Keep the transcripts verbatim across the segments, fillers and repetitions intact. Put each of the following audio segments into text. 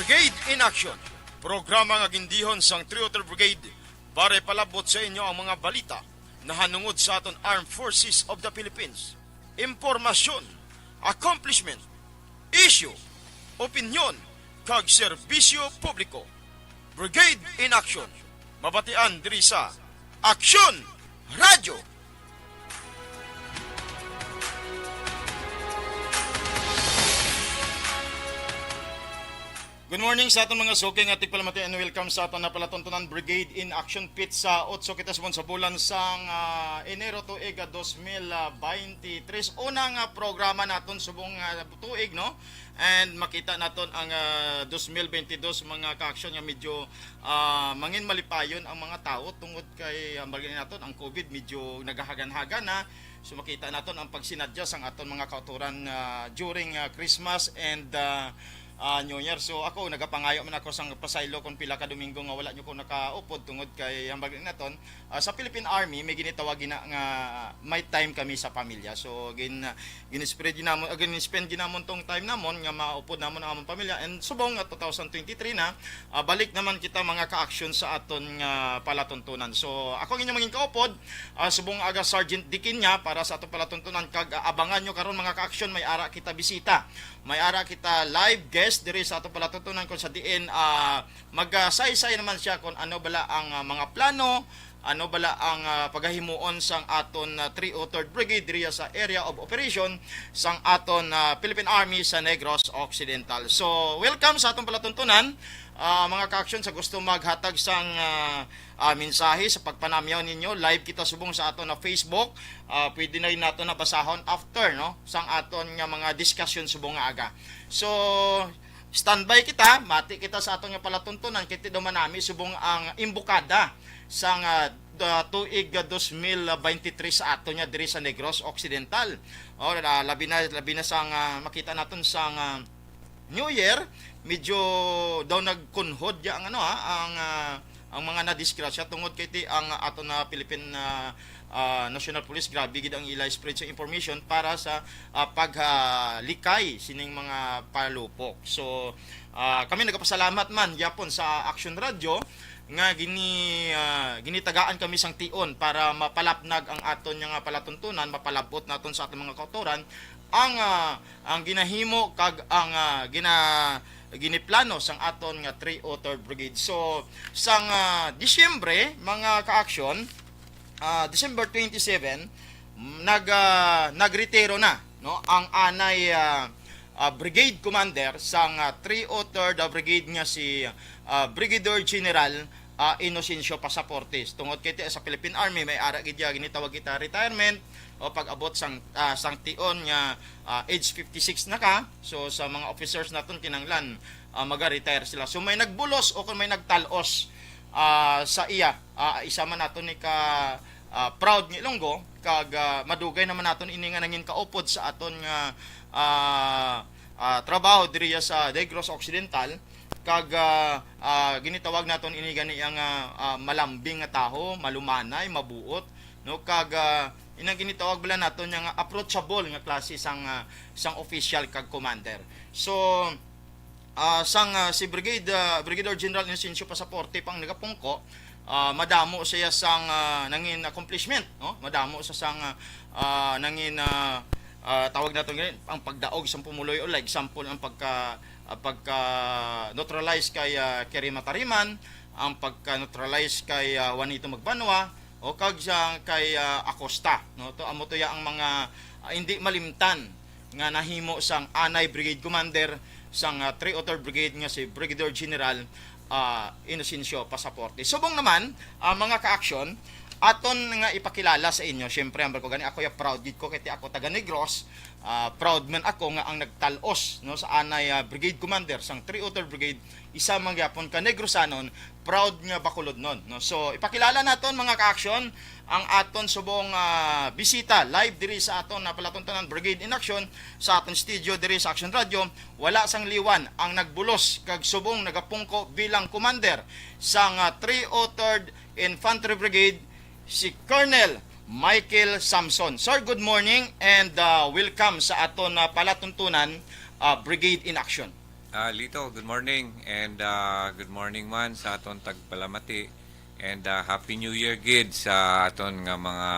Brigade in Action, programa nga gindihon sang Three Other Brigade para ipalabot sa inyo ang mga balita nahanungod sa aton Armed Forces of the Philippines, impormasyon, accomplishment, isyu, opinyon, kag serbisyo publiko. Brigade in Action, mabatian diri sa Aksyon Radyo. Good morning sa aton mga suki nga tigpalamati, and welcome sa aton nga palatuntunan, Brigade in Action, pit sa otso kita subong sa bulan sang, ah, Enero tuig, ah, dos mil baynte tres. Unang, ah, programa naton subong, ah, tuig, no? And makita naton ang, ah, dos mil baynte dos, mga ka-aksyon, nga medyo, ah, mangin malipayon ang mga tawo tungod kay, ah, margin naton ang COVID medyo nagahagan-hagan na. So makita naton ang pagsinadya sang aton mga kautoran, ah, during, ah, Christmas and, ah, ah, New Year. So ako, nagapangayo man ako sang pasaylo kung pila ka Domingo nga wala nyo ko nakaupod tungod kay hambal naton, ah, sa Philippine Army may ginitawag gina nga may time kami sa pamilya. So gin gin-spread ginamon, ah, gin-spend ginamon tong time namon nga maupod namon ang among pamilya. And subong nga two thousand twenty-three na, ah, balik naman kita, mga ka-aksyon, sa aton nga palatuntunan. So ako ang inyong mangin kaupod, ah, subong aga Sergeant Dikinya para sa aton palatuntunan, kag, ah, abangan nyo karon, mga ka-aksyon, may ara kita bisita. May ara kita live guest diri sa aton palatuntunan, kung sa diin, ah, magasaysay naman siya kung ano bala ang, ah, mga plano, ano bala ang, ah, pagahimuon sang aton, ah, three oh third Brigade diri sa area of operation sang aton, ah, Philippine Army sa Negros Occidental. So welcome sa aton palatuntunan, ah, mga ka-aksyon, sa gusto maghatag sang, ah, ah, mensahe sa pagpanamyaw ninyo. Live kita subong sa aton na Facebook. Ah, pwede na rin nato nabasahon after, no, sang aton nga mga discussion subong nga aga. So standby kita, mati kita sa aton nga palatuntunan, kay ti daw manami subong ang imbukada sang, ah, da-, tuig, ah, dos mil baynte tres sa aton nga diri sa Negros Occidental. O, la-, labi na, labi na sang, ah, makita naton sang, ah, New Year, medyo daw nagkunhod ya ang ano, ha, ang, ah, ang mga nadisgrasya tungod kay ti ang aton na Philippine, ah, ah, National Police, grabe gid ang ila spread sa information para sa, ah, paghalikay sining mga palupok. So, ah, kami nagapasalamat man yapon sa Action Radio nga gini, ah, ginitagaan kami sang tion para mapalapnag ang aton nga palatuntunan, mapalabot naton sa aton mga kautoran ang, ah, ang ginahimo kag ang, ah, gina-, giniplano sang aton nga three oh third Brigade. So, sang, ah, Disyembre, mga ka-aksyon, ah, December twenty-seven, nag, ah, nagretiro na, no, ang anay, ah, ah, Brigade Commander sang, ah, three oh third Brigade nga si, ah, Brigadier General, ah, Inocencio Pasaportes. Tungod kay ti-, sa Philippine Army, may ara gid ya ginitawag kita retirement o pag-abot sang, ah, sang tion nga, ah, age fifty-six na ka. So sa mga officers naton, kinahanglan, ah, maga-retire sila. So may nagbulos o kung may nagtal-os, ah, sa iya, ah, isa man naton ni ka, ah, proud nga Ilonggo, kag, ah, madugay naman naton ini nga nangin kaupod sa aton nga, ah, ah, trabaho diriya sa Negros Occidental, kag, ah, ah, ginitawag naton ini gani ang, ah, ah, malambing nga tawo, malumanay, mabuot, no? Kag, ah, inang ginitawag bala naton nga approachable nga klase sang, ah, sang official kag commander. So, ah, sang, ah, si Brigade, ah, Brigadier General Inocencio Pasaporte pang nagapungko, ah, madamo siya sang, ah, nangin accomplishment, no? Madamo sa sang, ah, ah, nangin, ah, ah, tawag naton gani, ang pagdaog sang pumuloy, o like example, ang pagka, ah, pagka neutralize kay, ah, Kerry Matariman, ang pagka neutralize kay, ah, Juanito Magbanua, o kag sa kay, ah, Acosta, no? To, amo to ya ang mga, ah, hindi malimtan nga nahimo sang anay brigade commander sang, ah, three oh third Brigade nga si Brigadier General, ah, Inocencio Pasaporte. Subong naman, ah, mga ka-aksyon, aton nga ipakilala sa inyo, syempre, ang ko gani, ako ya proud gid ko kay ti ako taga Negros, ah, proud man ako nga ang nagtal-os, no, sa anay, ah, brigade commander sang three oh third Brigade, isa man gyapon ka Negrosanon, proud nga Bacolodnon, no? So, ipakilala naton, mga ka-aksyon, ang aton subong, ah, bisita live diri sa aton na palatuntunan, Brigade in Action, sa aton studio diri sa Action Radio. Wala sang liwan ang nagbulos kag subong nagapungko bilang commander sang, ah, three oh third Infantry Brigade, si Colonel Michael Samson. Sir, good morning and, ah, welcome sa aton na palatuntunan, ah, Brigade in Action. Ah, Lito, good morning. And, ah, good morning man sa aton tagpalamati. And, ah, Happy New Year gid sa aton nga mga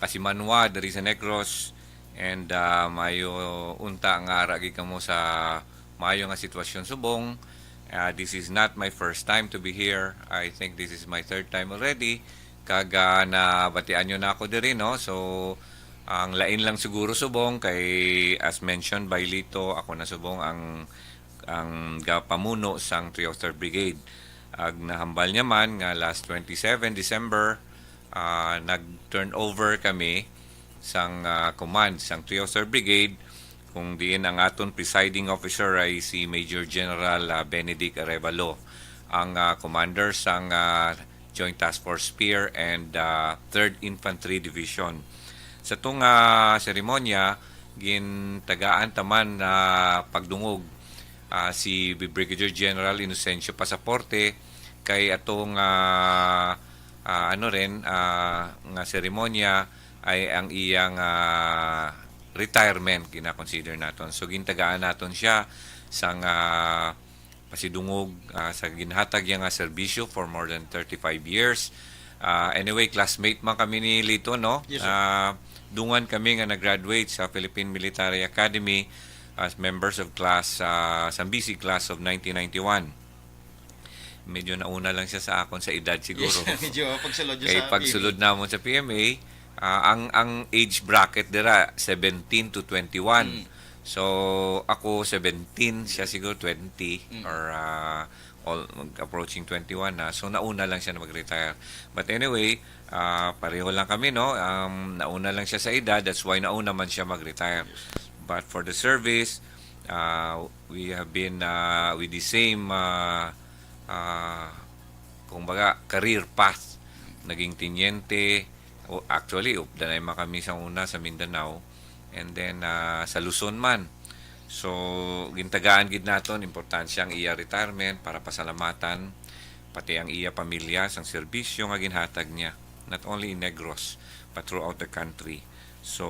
kasimanwa diri sa Negros. And, ah, mayo unta nga ara gid kamo sa mayo nga sitwasyon subong. Ah, this is not my first time to be here. I think this is my third time already. Kag, ah, nabatian nyo na ako diri, no? So, ang lain lang siguro subong kay, as mentioned by Lito, ako na subong ang, ang gapamuno sang three oh third Brigade. Ag nahambal niya man nga last twenty-seven December, ah, nag-turnover kami sang, ah, command sang three oh third Brigade, kung diin ang aton presiding officer ay si Major General, ah, Benedict Arevalo, ang, ah, commander sang, ah, Joint Task Force Spear and, ah, Third Infantry Division. Sa tong, ah, seremonya, gintagaan taman na pagdungog, ah, si Brigadier General Inocencio Pasaporte kay atong, ah, ah, ano rin, ah, nga seremonya ay ang iyang, ah, retirement, gina-consider naton. So, gintagaan naton siya sang, ah, pasidungog, ah, sa ginhatag niya nga serbisyo for more than thirty-five years. Ah, anyway, classmate man kami ni Lito, no? Yes, sir. Ah, dungan kami nga nag-graduate sa Philippine Military Academy as members of class, ah, Sambisi class of nineteen ninety-one. Medyo nauna lang siya sa akon sa edad siguro. Yes, medyo pagsulod niya Kay sa pagsulod P M A. Namon sa P M A, ah, ang, ang age bracket dira, seventeen to twenty-one. Mm. So, ako seventeen, siya siguro twenty Mm. or, ah, all, mag-, approaching twenty-one na. So, nauna lang siya na mag-retire. But anyway, ah, pareho lang kami, no? Um, nauna lang siya sa edad, that's why nauna man siya mag-retire. But for the service, ah, we have been, ah, with the same, ah, ah, kumbaga, career path. Naging tenyente. O, actually, updanay man kami sa una sa Mindanao. And then, ah, sa Luzon man. So, gintagaan gid naton importansya ang iya retirement para pasalamatan pati ang iya pamilya sang serbisyo nga ginhatag niya, not only in Negros, but throughout the country. So,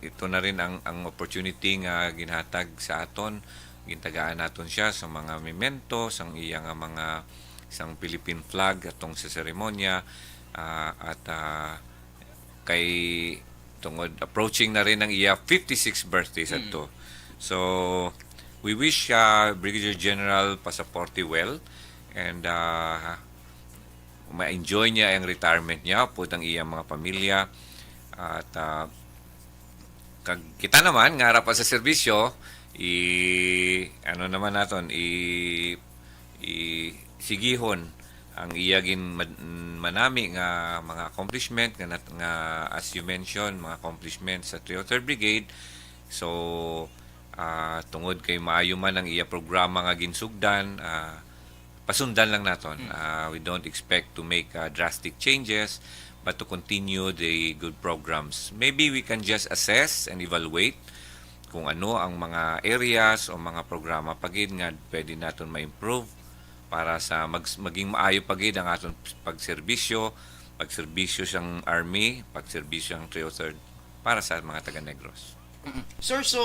ito na rin ang, ang opportunity nga ginhatag sa aton. Gintagaan naton siya sa mga memento, sang iya nga mga, sang Philippine flag atong sa seremonya, ah, at, ah, kay tungod approaching na rin ang iya fifty-sixth birthday Mm. sadto. So, we wish, ah, Brigadier General Pasaporte well and, ah, ma-enjoy niya ang retirement niya, upod ang iyang mga pamilya. At, ah, kag kita naman, nga ara pa sa serbisyo, i-, ano naman naton, i-, i-, sigihon ang iya gin mad-, manami nga mga accomplishment nga nat-, nga as you mentioned, mga accomplishment sa three oh third Brigade. So, ah, tungod kay maayo man ang iya programa nga ginsugdan, ah, pasundan lang naton. Mm. Ah, we don't expect to make, ah, drastic changes, but to continue the good programs. Maybe we can just assess and evaluate kung ano ang mga areas o mga programa pa gid nga pwede naton ma-improve para sa mag-, maging maayo pa gid ang aton pagserbisyo, pagserbisyo sang army, pagserbisyo sang three oh third para sa mga taga Negros. Mm. Sir, so,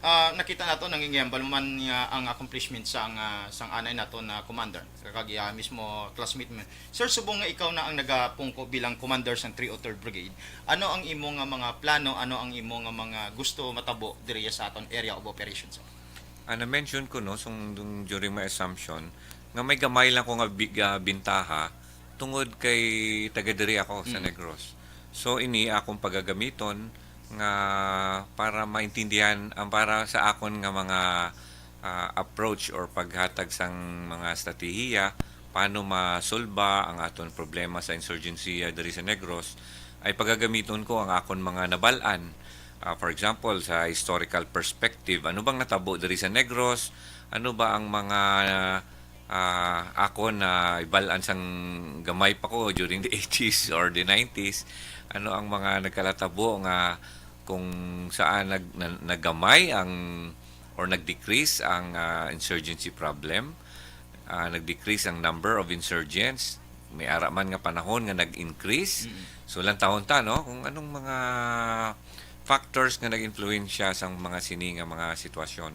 ah, nakita nato, nangingiambal man nga ang accomplishment sang, ah, sang anay nato na commander, kag iya mismo classmate mo. Sir, subong nga ikaw na ang nagapungko bilang commander sang three oh third Brigade, ano ang imo nga mga plano, ano ang imo nga mga gusto matabo diri sa aton area of operation, sir? Ah, na-mention ko, no, sung-, dung-, during my assumption, nga may gamay lang ko nga big, ah, bintaha tungod kay taga diri ako sa Mm. Negros. So, ini akong pagagamiton nga para maintindihan, ang para sa akon nga mga, ah, approach or paghatag sang mga estratehiya, paano masolba ang aton problema sa insurgency diri sa Negros, ay pagagamiton ko ang akon mga nabal-an. Ah, for example, sa historical perspective, ano bang natabo diri sa Negros? Ano ba ang mga, ah, akon na ibal-an sang gamay pa ko during the eighties or the nineties? Ano ang mga nagkalatabo nga kung saan nag-, na-, naggamay ang, or nag-decrease ang, ah, insurgency problem? Ah, nag-decrease ang number of insurgents. May ara man nga panahon nga nag-increase. Mm. So, lantawon ta, no, kung anong mga factors nga nag-impluwensya sang mga sini nga mga sitwasyon.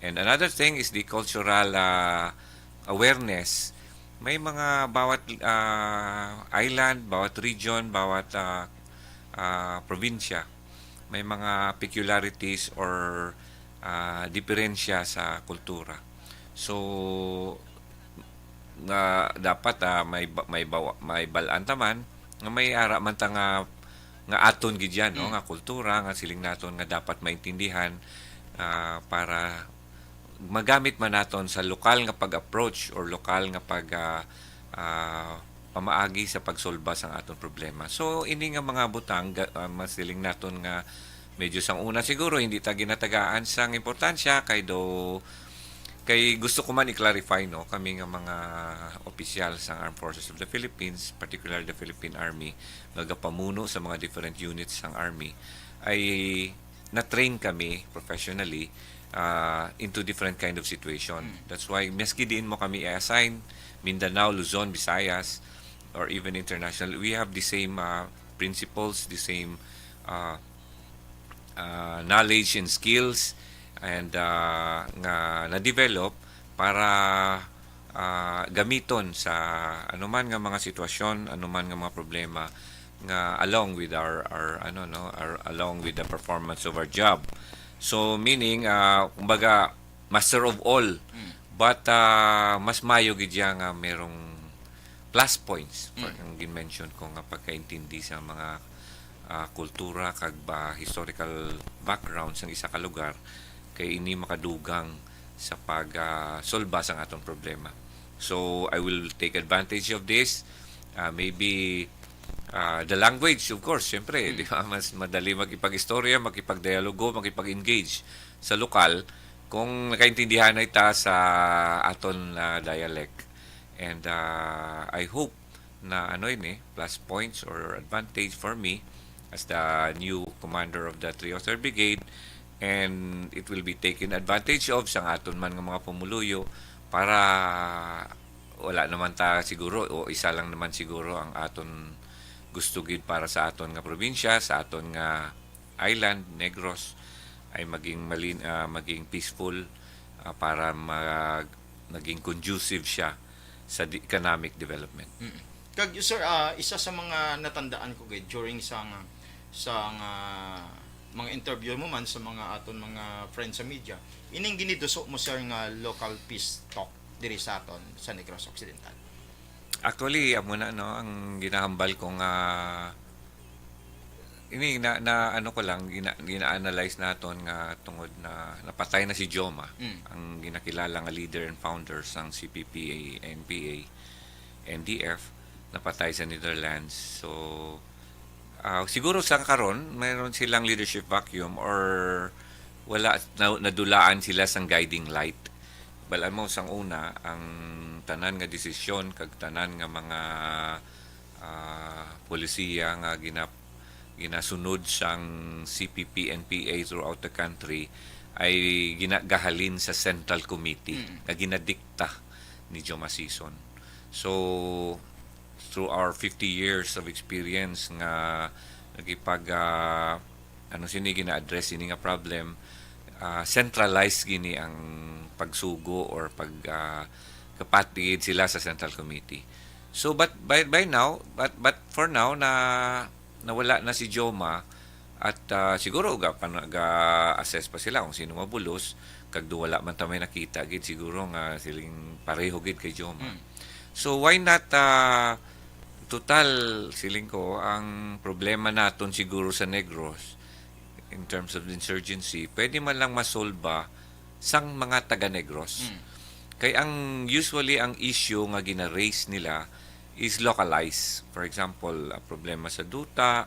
And another thing is the cultural, ah, awareness. May mga bawat, ah, island, bawat region, bawat, ah, ah, probinsya, may mga peculiarities or, ah, diferensya sa kultura. So, nga dapat, ah, may ba-, may bawa-, may bal-an ta man nga may ara man ta nga, nga aton gid yan, no? Mm. Nga kultura, nga siling naton nga dapat maintindihan, ah, para magamit man naton sa lokal nga pag-approach or lokal nga pag, ah, ah, pamaagi sa pagsolba sang aton problema. So, ini nga mga butang, ga-, ah, masiling naton nga medyo sang una siguro hindi ta ginatagaan sang importansya kay do, kay gusto ko man i-clarify, no, kami nga mga opisyal sang Armed Forces of the Philippines, particularly the Philippine Army, nga gapamuno sa mga different units sang Army, ay na-train kami professionally, ah, into different kind of situation. Mm. That's why, maski diin mo kami i-assign, Mindanao, Luzon, Visayas, or even international, we have the same, ah, principles, the same, ah, ah, knowledge and skills, and, ah, nga na-develop para, ah, gamiton sa anuman nga mga sitwasyon, anuman nga mga problema nga along with our, our, ano, no, our, along with the performance of our job. So, meaning, ah, kumbaga, master of all. Mm. But, ah, mas mayo gid siya nga merong plus points, for Mm. ang gin-mention ko nga pagkaintindi sa mga, ah, kultura kag ba historical background sang isa ka lugar, kay ini makadugang sa pag, ah, solba sang aton problema. So, I will take advantage of this. Ah, maybe, ah, the language, of course, syempre, Mm. di ba? Mas madali makipag-istorya, makipagdialogo, makipag-engage sa lokal kung nakaintindihan na ita sa aton, ah, dialect. And, ah, I hope na, ano ini, plus points or advantage for me as the new commander of the three oh third Brigade, and it will be taken advantage of sang aton man nga mga pumuluyo para wala naman ta siguro o isa lang naman siguro ang aton gusto gid para sa aton nga probinsya, sa aton nga island, Negros, ay maging malin-, ah, maging peaceful, ah, para mag-, maging conducive siya sa di-, economic development. Mm. Kag, sir, ah, isa sa mga natandaan ko gid during sa nga, sa nga mga interview mo man sa mga aton mga friends sa media, ining giniduso mo, sir, nga local peace talk diri sa aton sa Negros Occidental. Actually, amo na, no, ang ginahambal ko nga ini na, na ano ko lang, gina-, gina-analyze naton nga tungod na napatay na si Joma, Mm. ang ginakilala nga leader and founder sang C P P, N P A, N D F, napatay sa Netherlands. So, ah, siguro sa karon, mayroon silang leadership vacuum or wala, na, nadulaan sila sang guiding light. Bal-an mo, sang una, ang tanan nga desisyon kag tanan nga mga, ah, polisiya nga gina-, ginasunod sang C P P N P A throughout the country ay ginagahalin sa Central Committee Mm. nga ginadikta ni Joma Sison. So, through our fifty years of experience nga nagipag, ah, ano sini, gina-address ini nga problem, ah, centralized gini ang pagsugo or pag, ah, kapatid sila sa Central Committee. So, but by, by now, but, but for now, na, nawala na si Joma at, ah, siguro ga-, pa-, ga-assess pa sila kung sino mabulos, kag do wala man ta may nakita gid siguro nga siling pareho gid kay Joma. Hmm. So, why not, ah, total, siling ko, ang problema naton siguro sa Negros, in terms of insurgency, pwede man lang masolba sang mga taga Negros. Mm. Kay ang, usually, ang issue nga gina-raise nila is localized. For example, ah, problema sa duta,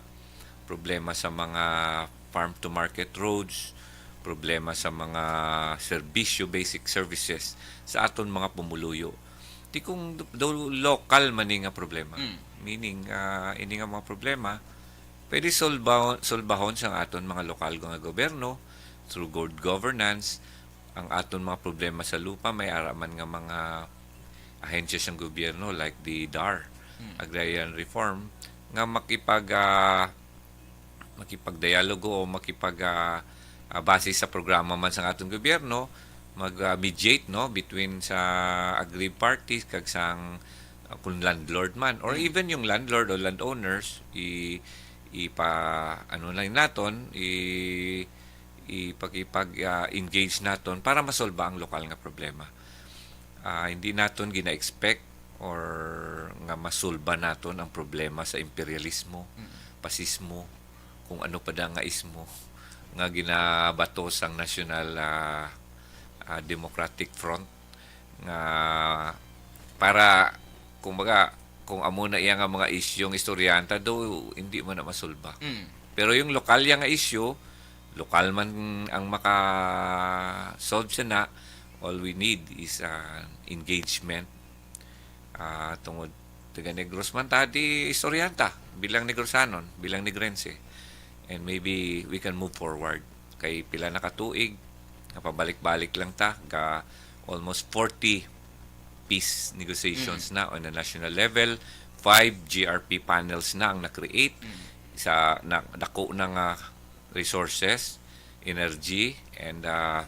problema sa mga farm to market roads, problema sa mga serbisyo, basic services sa aton mga pumuluyo. Ti kung do, do local man ni nga problema. Mm. Meaning, ah, ini nga mga problema, pwede solba-, solbahon sang aton mga lokal nga gobyerno through good governance. Ang aton mga problema sa lupa, may ara man nga mga ahensya sang gobyerno like the DAR, Hmm. Agrarian Reform, nga makipag, ah, makipagdialogo o makipag, ah, ah, base sa programa man sang aton gobyerno, mag, ah, mediate, no, between sa aggrieved parties kag sang, ah, kung landlord man or Mm. even yung landlord o landowners, i-, ipa-, ano lang naton, i-, ipakipag, ah, engage naton para masolba ang lokal nga problema. Ah, hindi naton gina-expect or nga masulba naton ang problema sa imperialismo, Mm. pasismo, kung ano pa da nga ismo nga ginabato sang National, ah, ah, Democratic Front nga para, kumbaga, kung amo na iya nga mga isyung istoryanta, do hindi man na masulba. Mm. Pero yung lokal ya nga issue, lokal man ang maka-solve siya na, all we need is an engagement. Ah, tungod taga Negros man ta, di istoryanta bilang Negrosanon, bilang Negrense. And maybe we can move forward. Kay pila na ka tuig, napabalik-balik lang ta, ga almost forty peace negotiations Mm. na on a national level, five G R P panels na ang na-create, Mm. sa na, dako na nga resources, energy, and, ah,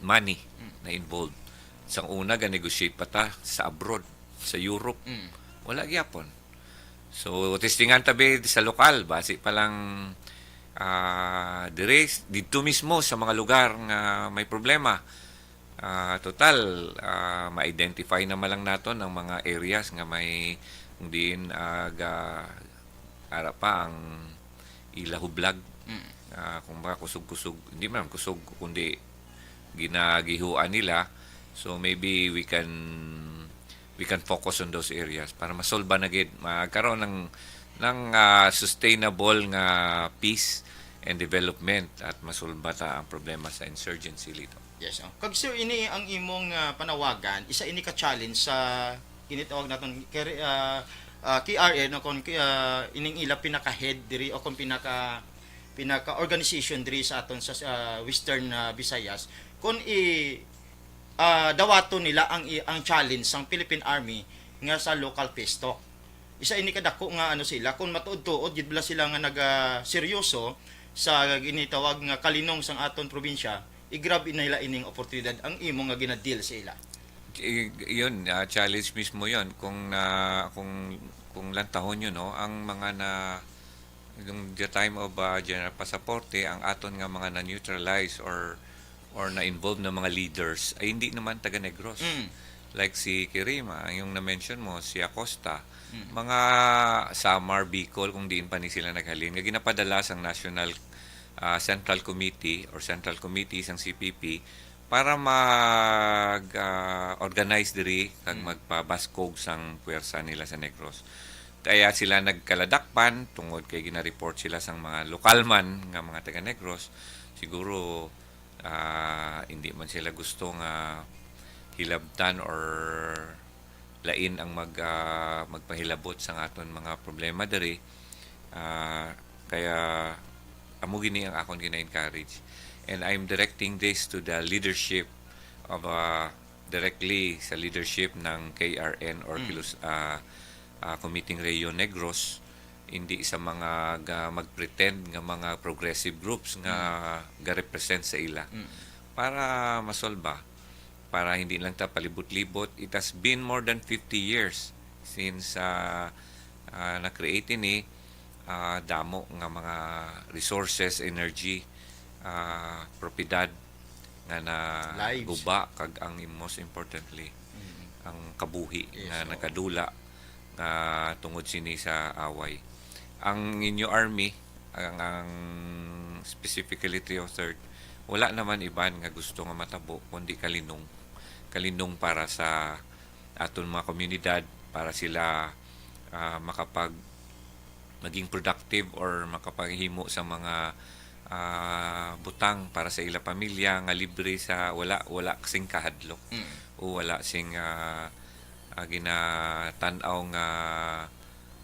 money Mm. na involved. Sang una, ga-negotiate pa ta sa abroad, sa Europe. Mm. Wala gyapon. So, testingan tabi sa lokal, basi pa lang, ah, dire, didto mismo sa mga lugar nga may problema. Ah, total, ah, ma-identify naman lang naton ang mga areas nga may, kung diin, ah, ga, ara pa ang ila hublag. Mm. Ah, kung mga kusog-kusog, hindi man kusog, kundi ginagihuan nila. So, maybe we can, we can focus on those areas para masolba na gid, magkaroon ng, ng, ah, sustainable nga peace and development at masolba ta ang problema sa insurgency, Lito. Yes, oh. Kag sir, ini ang imong, ah, panawagan, isa ini ka challenge sa ginitawag naton kay, ah, ah, K R N, no, kon, ah, ining ila pinaka-head diri o kon pinaka, pinaka-organization diri sa aton sa, ah, Western, ah, Visayas. Kon i, ah, dawaton nila ang i, ang challenge sang Philippine Army nga sa local peace talk. Isa ini kadako nga ano sila, kung matuod-tuod gid bala sila nga nagaseryoso sa ginitawag nga kalinong sang aton probinsya, i-grab nila ining oportunidad ang imo nga ginadeal sa ila. I-, yun, ah, challenge mismo yun. Kung na, kung, kung lantahon yun, no, ang mga na, yung the time of, ah, General Pasaporte, ang aton nga mga na-neutralize or, or na-involve na mga leaders ay hindi naman taga Negros. Mm. Like si Kirima, yung na-mention mo, si Acosta, Mm. mga Samar, Bicol, kung diin pa ni sila naghalin, nga ginapadala sang National, ah, Central Committee or Central Committee sang C P P para mag, ah, organize diri kag Mm. magpabaskog sang puwersa nila sa Negros. Kaya sila nagkaladakpan tungod kay gina-report sila sang mga lokal man nga mga taga Negros. Siguro, ah, hindi man sila gusto nga hilabtan or lain ang mag, ah, magpahilabot sang aton mga problema diri. Ah, kaya amo gini ang akon gina-encourage. And I'm directing this to the leadership of, ah, directly sa leadership ng K R N or Mm. Kilus-, ah, ah, Committee Rehiyon Negros, hindi sa mga ga-, mag-pretend nga mga progressive groups nga Mm. ga-represent sa ila. Mm. Para masolba, para hindi lang ta palibot-libot. It has been more than fifty years since, ah, ah, na-create ini, ah, damo nga mga resources, energy, ah, propiedad nga Lives. naguba, kag ang most importantly, Mm. ang kabuhi Yes, nga oo. nakadula nga tungod sini sa away. Ang inyo army, ang, ang specifically three oh third, wala naman iban nga gusto nga matabo kundi kalinong. Kalinong para sa aton mga komunidad, para sila, ah, makapag-, maging productive or makapaghimo sa mga, ah, butang para sa ila pamilya nga libre sa wala, wala sing kahadlok Mm. o wala sing, ah, ah, ginatan-aw nga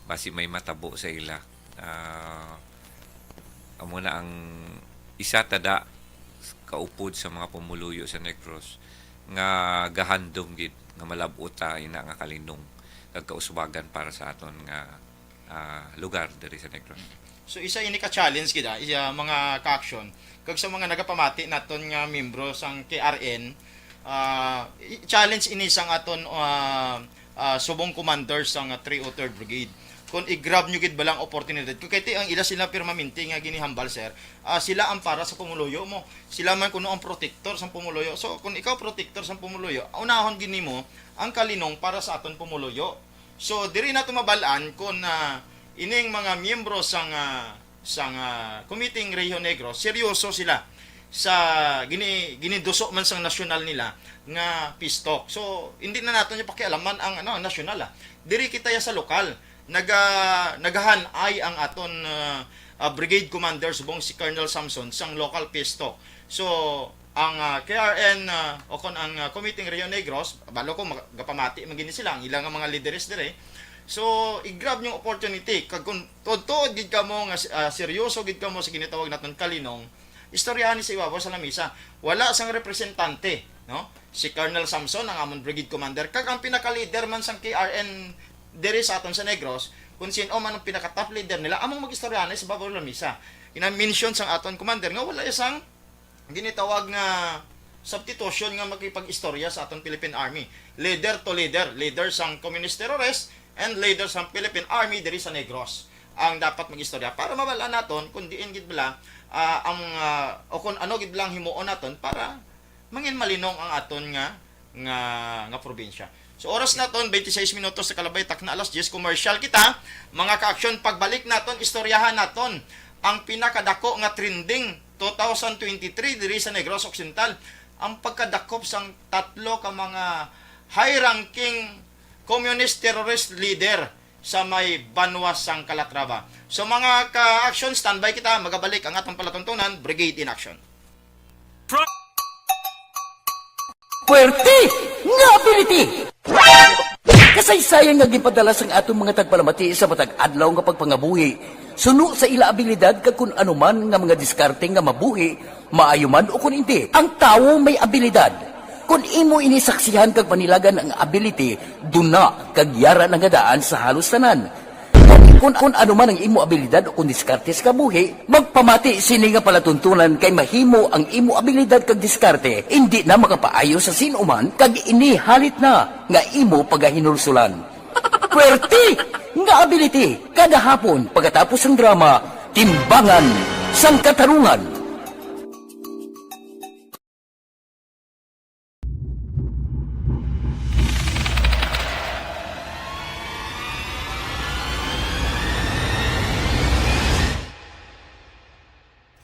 basi may matabo sa ila. Ah, amo na ang isa tada kaupod sa mga pumuluyo sa Negros nga gahandom gid nga malab-ot ta ina nga kalinong kag kauswagan para sa aton nga, ah, lugar diri sa Negros. So, isa ini ka challenge gid, ah, iya mga ka-action. Kag sa mga nagapamati naton nga miyembro sang K R N, ah, i-, challenge ini sang aton, ah, ah, subong commander sang, ah, three oh third Brigade. Kung i-grab nyo gid bala ang oportunidad, kung kay ti ang ila sila permanente nga ginihambal, sir, ah, sila ang para sa pumuluyo mo. Sila man kuno ang protector sang pumuluyo. So, kung ikaw protector sang pumuluyo, unahon gid nimo ang kalinong para sa aton pumuluyo. So, diri nato mabal-an kung, ah, ining mga miyembro sang, ah, sang, ah, Committee Rio Negro, seryoso sila sa gini-, giniduso man sang nasyonal nila nga peace talk. So, hindi na naton yung pakialaman ang, ano, ang nasyonal, ah. Diri kita ya sa lokal. Naga-, nagahanay ang aton, ah, ah, Brigade Commander subong si Colonel Samson sang local peace talk. So, ang, ah, K R N, ah, o kon ang, ah, Committee Rio Negros, balo ko mag-, gapamati man gini sila, ang ilang mga lideres dire. So, i-grab yung opportunity. Kag kung tuod-tuod gid kamo nga, ah, seryoso gid kamo sa ginatawag naton kalinong, istoryahan ni sa ibabaw sa lamisa. Wala sang representante, no? Si Colonel Samson, ang amon brigade commander, kag ang pinaka-leader man sang K R N diri sa aton sa Negros, kung sino man ang pinaka-top leader nila, among mag-istoryahan sa ibabaw sa lamisa. Ina-mention sang aton commander nga wala sang ginitawag nga substitution nga makipag-istorya sa aton Philippine Army. Leader to leader, leader sang communist terrorist and leader sang Philippine Army diri sa Negros ang dapat mag-istorya para mabal-an naton kung diin gid bala, ah, ang, ah, o kung ano gid bala ang himuon naton para mangin malinong ang aton nga, nga, nga probinsya. So, oras naton, twenty-six minutos sa kalabay, takna alas diyes, commercial kita. Mga ka-action, pagbalik naton, istoryahan naton ang pinakadako nga trending two thousand twenty-three diri sa Negros Occidental, ang pagkadakop sang tatlo ka mga high-ranking communist terrorist leader sa may banwa sang Calatrava. So, mga ka-action, standby kita, magabalik ang atong palatuntunan, Brigade in Action. Puwerte nga ability! Kasaysayan nga ginpadala sang aton mga tagpalamati sa matag adlaw nga pagpangabuhi, suno sa ila abilidad kag kun ano man nga mga diskarte nga mabuhi, maayo man o kun indi. Ang tawo may abilidad. Kun imo ini saksihan kag panilagan ang ability, duna kag yara na nga daan sa halos tanan. Kung, kung ano man ang imo abilidad o kung diskarte sa kabuhi, magpamati sini nga palatuntunan kay mahimo ang imo abilidad kag diskarte indi na makapaayo sa sin-o man kag ini halit na nga imo pagahinulsulan. Puwerte nga ability kada hapon pagkatapos sang drama, Timbangan sang Katarungan.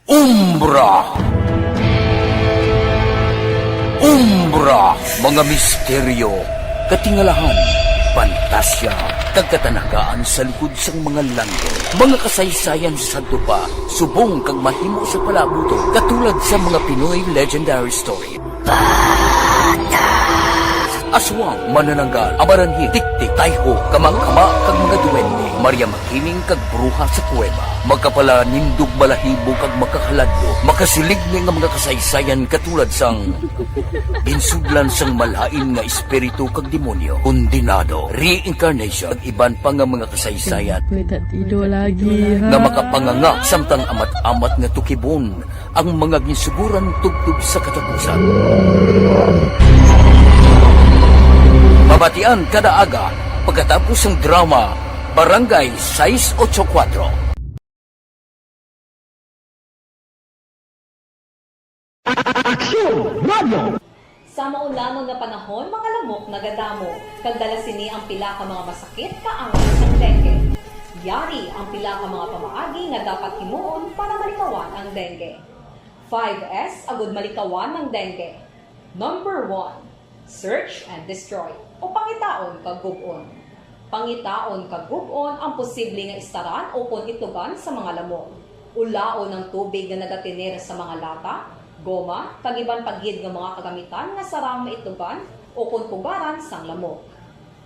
Umbra. Umbra, mga misteryo, katingalahan, pantasya, kag katanagaan sa likod sang mga langit. Mga kasaysayan sa sadto pa, subong kag mahimo sa palabuton, katulad sa mga Pinoy legendary story. Aswang, manananggal, amaranhit, tiktik, tayho, kamangkama, kag mga duwende, Maria Makiling kag bruha sa kuweba. Makapalanindog balahibo kag makakaladlo, makasiligni nga mga kasaysayan katulad sang ginsudlan sang malain nga espiritu kag demonyo, kondenado, reincarnation, kag iban pa nga mga kasaysayan May tatido lagi, ha? nga makapanganga samtang amat-amat nga tukibon ang mga ginsuguran tubtob sa katapusan. Mabatian kada aga pagkatapos sang drama Barangay sais ocho kuwatro. Aksyon Radio! Sa maulangon nga panahon, mga lamok nagadamo, kag dala sini ang pila ka mga masakit kaangay sang dengue. Yari ang pila ka mga pamaagi nga dapat himuon para malikawan ang dengue. Five S agud malikawan ang dengue. Number one, search and destroy, o pangitaon kag gub-on. Pangitaon kag gub-on ang posible nga istaran ukon itlogan sa mga lamok. Ulaon ang tubig nga nagatener sa mga lata, goma, kag iban pa gid nga mga kagamitan nga sarang maitlogan ukon pugaran sang lamok.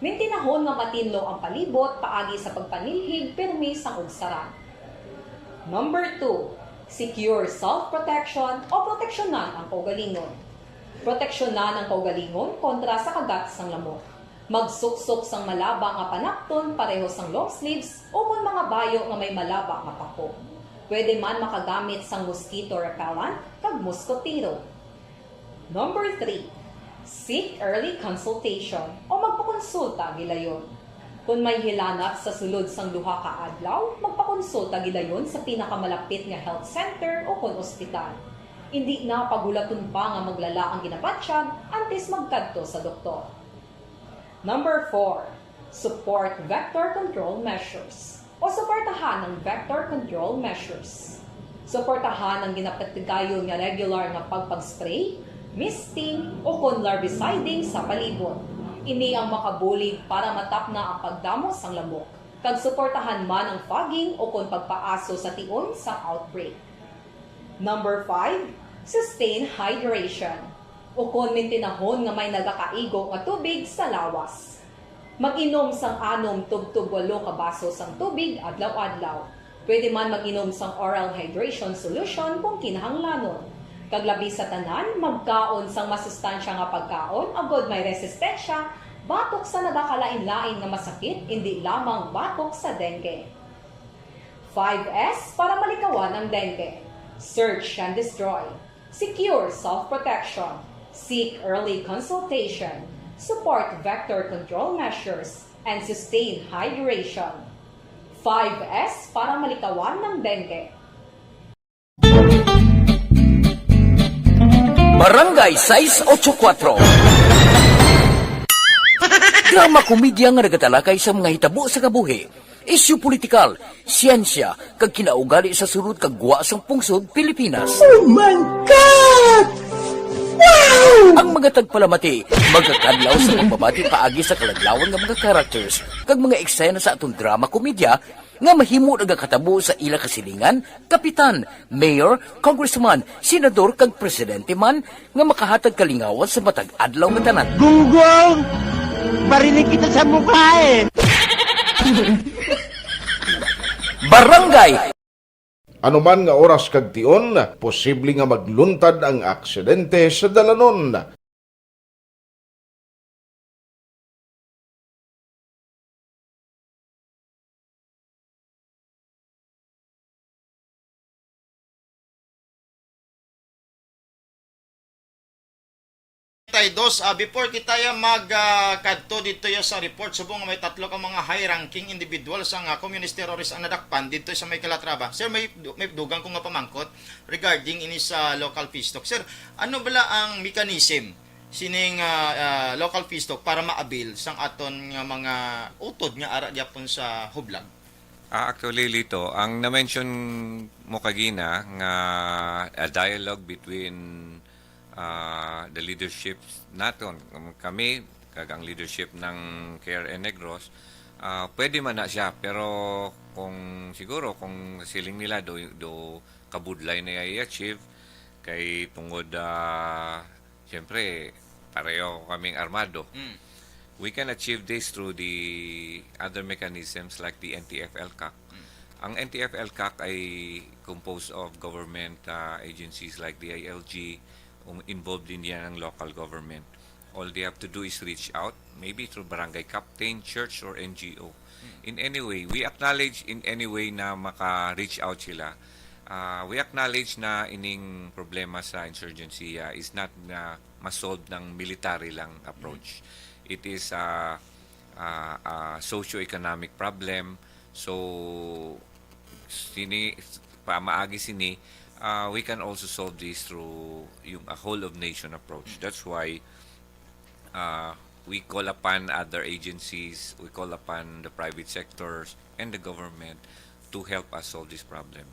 Mintinahon nga matinlo ang palibot paagi sa pagpanilhig pirmi sang ugsaran. Number two, secure self-protection o proteksyonan ang kaugalingon. Proteksyonan ang kaugalingon kontra sa kagat sang lamok. Magsuksok sang malaba nga panapton pareho sang long sleeves ukon mga bayo nga may malaba nga pako. Pwede man makagamit sang mosquito repellent kag mosquitero. Number three, seek early consultation o magpakonsulta gilayon. Kon may hilanat sa sulod sang duha ka adlaw, magpakonsulta gilayon sa pinakamalapit nga health center o kon ospital. Indi na paghulaton pa nga maglala ang ginabatyag antes magkadto sa doktor. Number four, support vector control measures o suportahan ang vector control measures. Suportahan ang ginapatigayon nga regular nga pagpag-spray, misting, o kon larviciding sa palibot. Ini ang makabulig para matapna ang pagdamo sang lamok, kag suportahan man ang fogging o kon pagpaaso sa tion sang outbreak. Number five, sustain hydration, o kon mintinahon nga may nagakaigo nga tubig sa lawas. Mag-inom sang anom tubtob walo ka baso sang tubig adlaw-adlaw. Pwede man mag-inom sang oral hydration solution kung kinahanglanon. Kag labi sa tanan, magkaon sang masustansya nga pagkaon agod may resistensya batok sa nagakalain-lain nga masakit, indi lamang batok sa dengue. Five S para malikawan ang dengue. Search and destroy. Secure self-protection. Seek early consultation. Support vector control measures and sustain hydration. Five S para malikawan ng dengue. Barangay sais ocho kuatro. Drama komedya nga nagatalakay sa mga hitabo sa kabuhi, isyu politikal, siyensya, kag kinaugali sa sulod kag gwa sang pungsod Pilipinas. Oh my God! Wow! Ang mga tagpalamati magakadlaw sa pagbabati paagi sa kaladlawan nga mga characters kag mga eksena sa aton drama komedya nga mahimo nagakatabo sa ila kasilingan, kapitan, mayor, congressman, senador kag presidente man nga makahatag kalingawan sa matag adlaw nga tanan. Gunggong! Barinig kita sa mukha eh! Barangay Ano man nga oras kag tion, posible nga magluntad ang aksidente sa dalanon. Tay Dos, ah, before kita ya mag ah, kadto dito ya sa report, subong nga may tatlo ka mga high ranking individuals ang ah, communist terrorist ang nadakpan dito sa may Calatrava. Sir, may may dugang ko nga pamangkot regarding ini sa local peace talk. Sir, ano bala ang mechanism sining ah, ah, local peace talk para maabil sang aton nga mga utod nga ara gyapon sa hublag? Ah, actually, Lito, ang na-mention mo kagina nga a dialogue between ah, the leadership naton, kami, kag ang leadership ng K R N Negros, ah, pwede man na siya, pero kung siguro kung siling nila do, do kabudlay na i-achieve, kay tungod ah, siyempre pareho kaming armado. Mm. We can achieve this through the other mechanisms like the N T F L CAC. Mm. Ang N T F L CAC ay composed of government uh, agencies like the I L G, um, involved din yan ang local government. All they have to do is reach out, maybe through barangay captain, church, or N G O. In any way, we acknowledge in any way na maka-reach out sila. Uh, we acknowledge na ining problema sa insurgency uh, is not na masolve ng military lang approach. It is uh, uh, uh, socio-economic problem. So, sini, pa maagi sini, uh, we can also solve this through yung a whole of nation approach. That's why uh, we call upon other agencies, we call upon the private sectors and the government to help us solve this problem.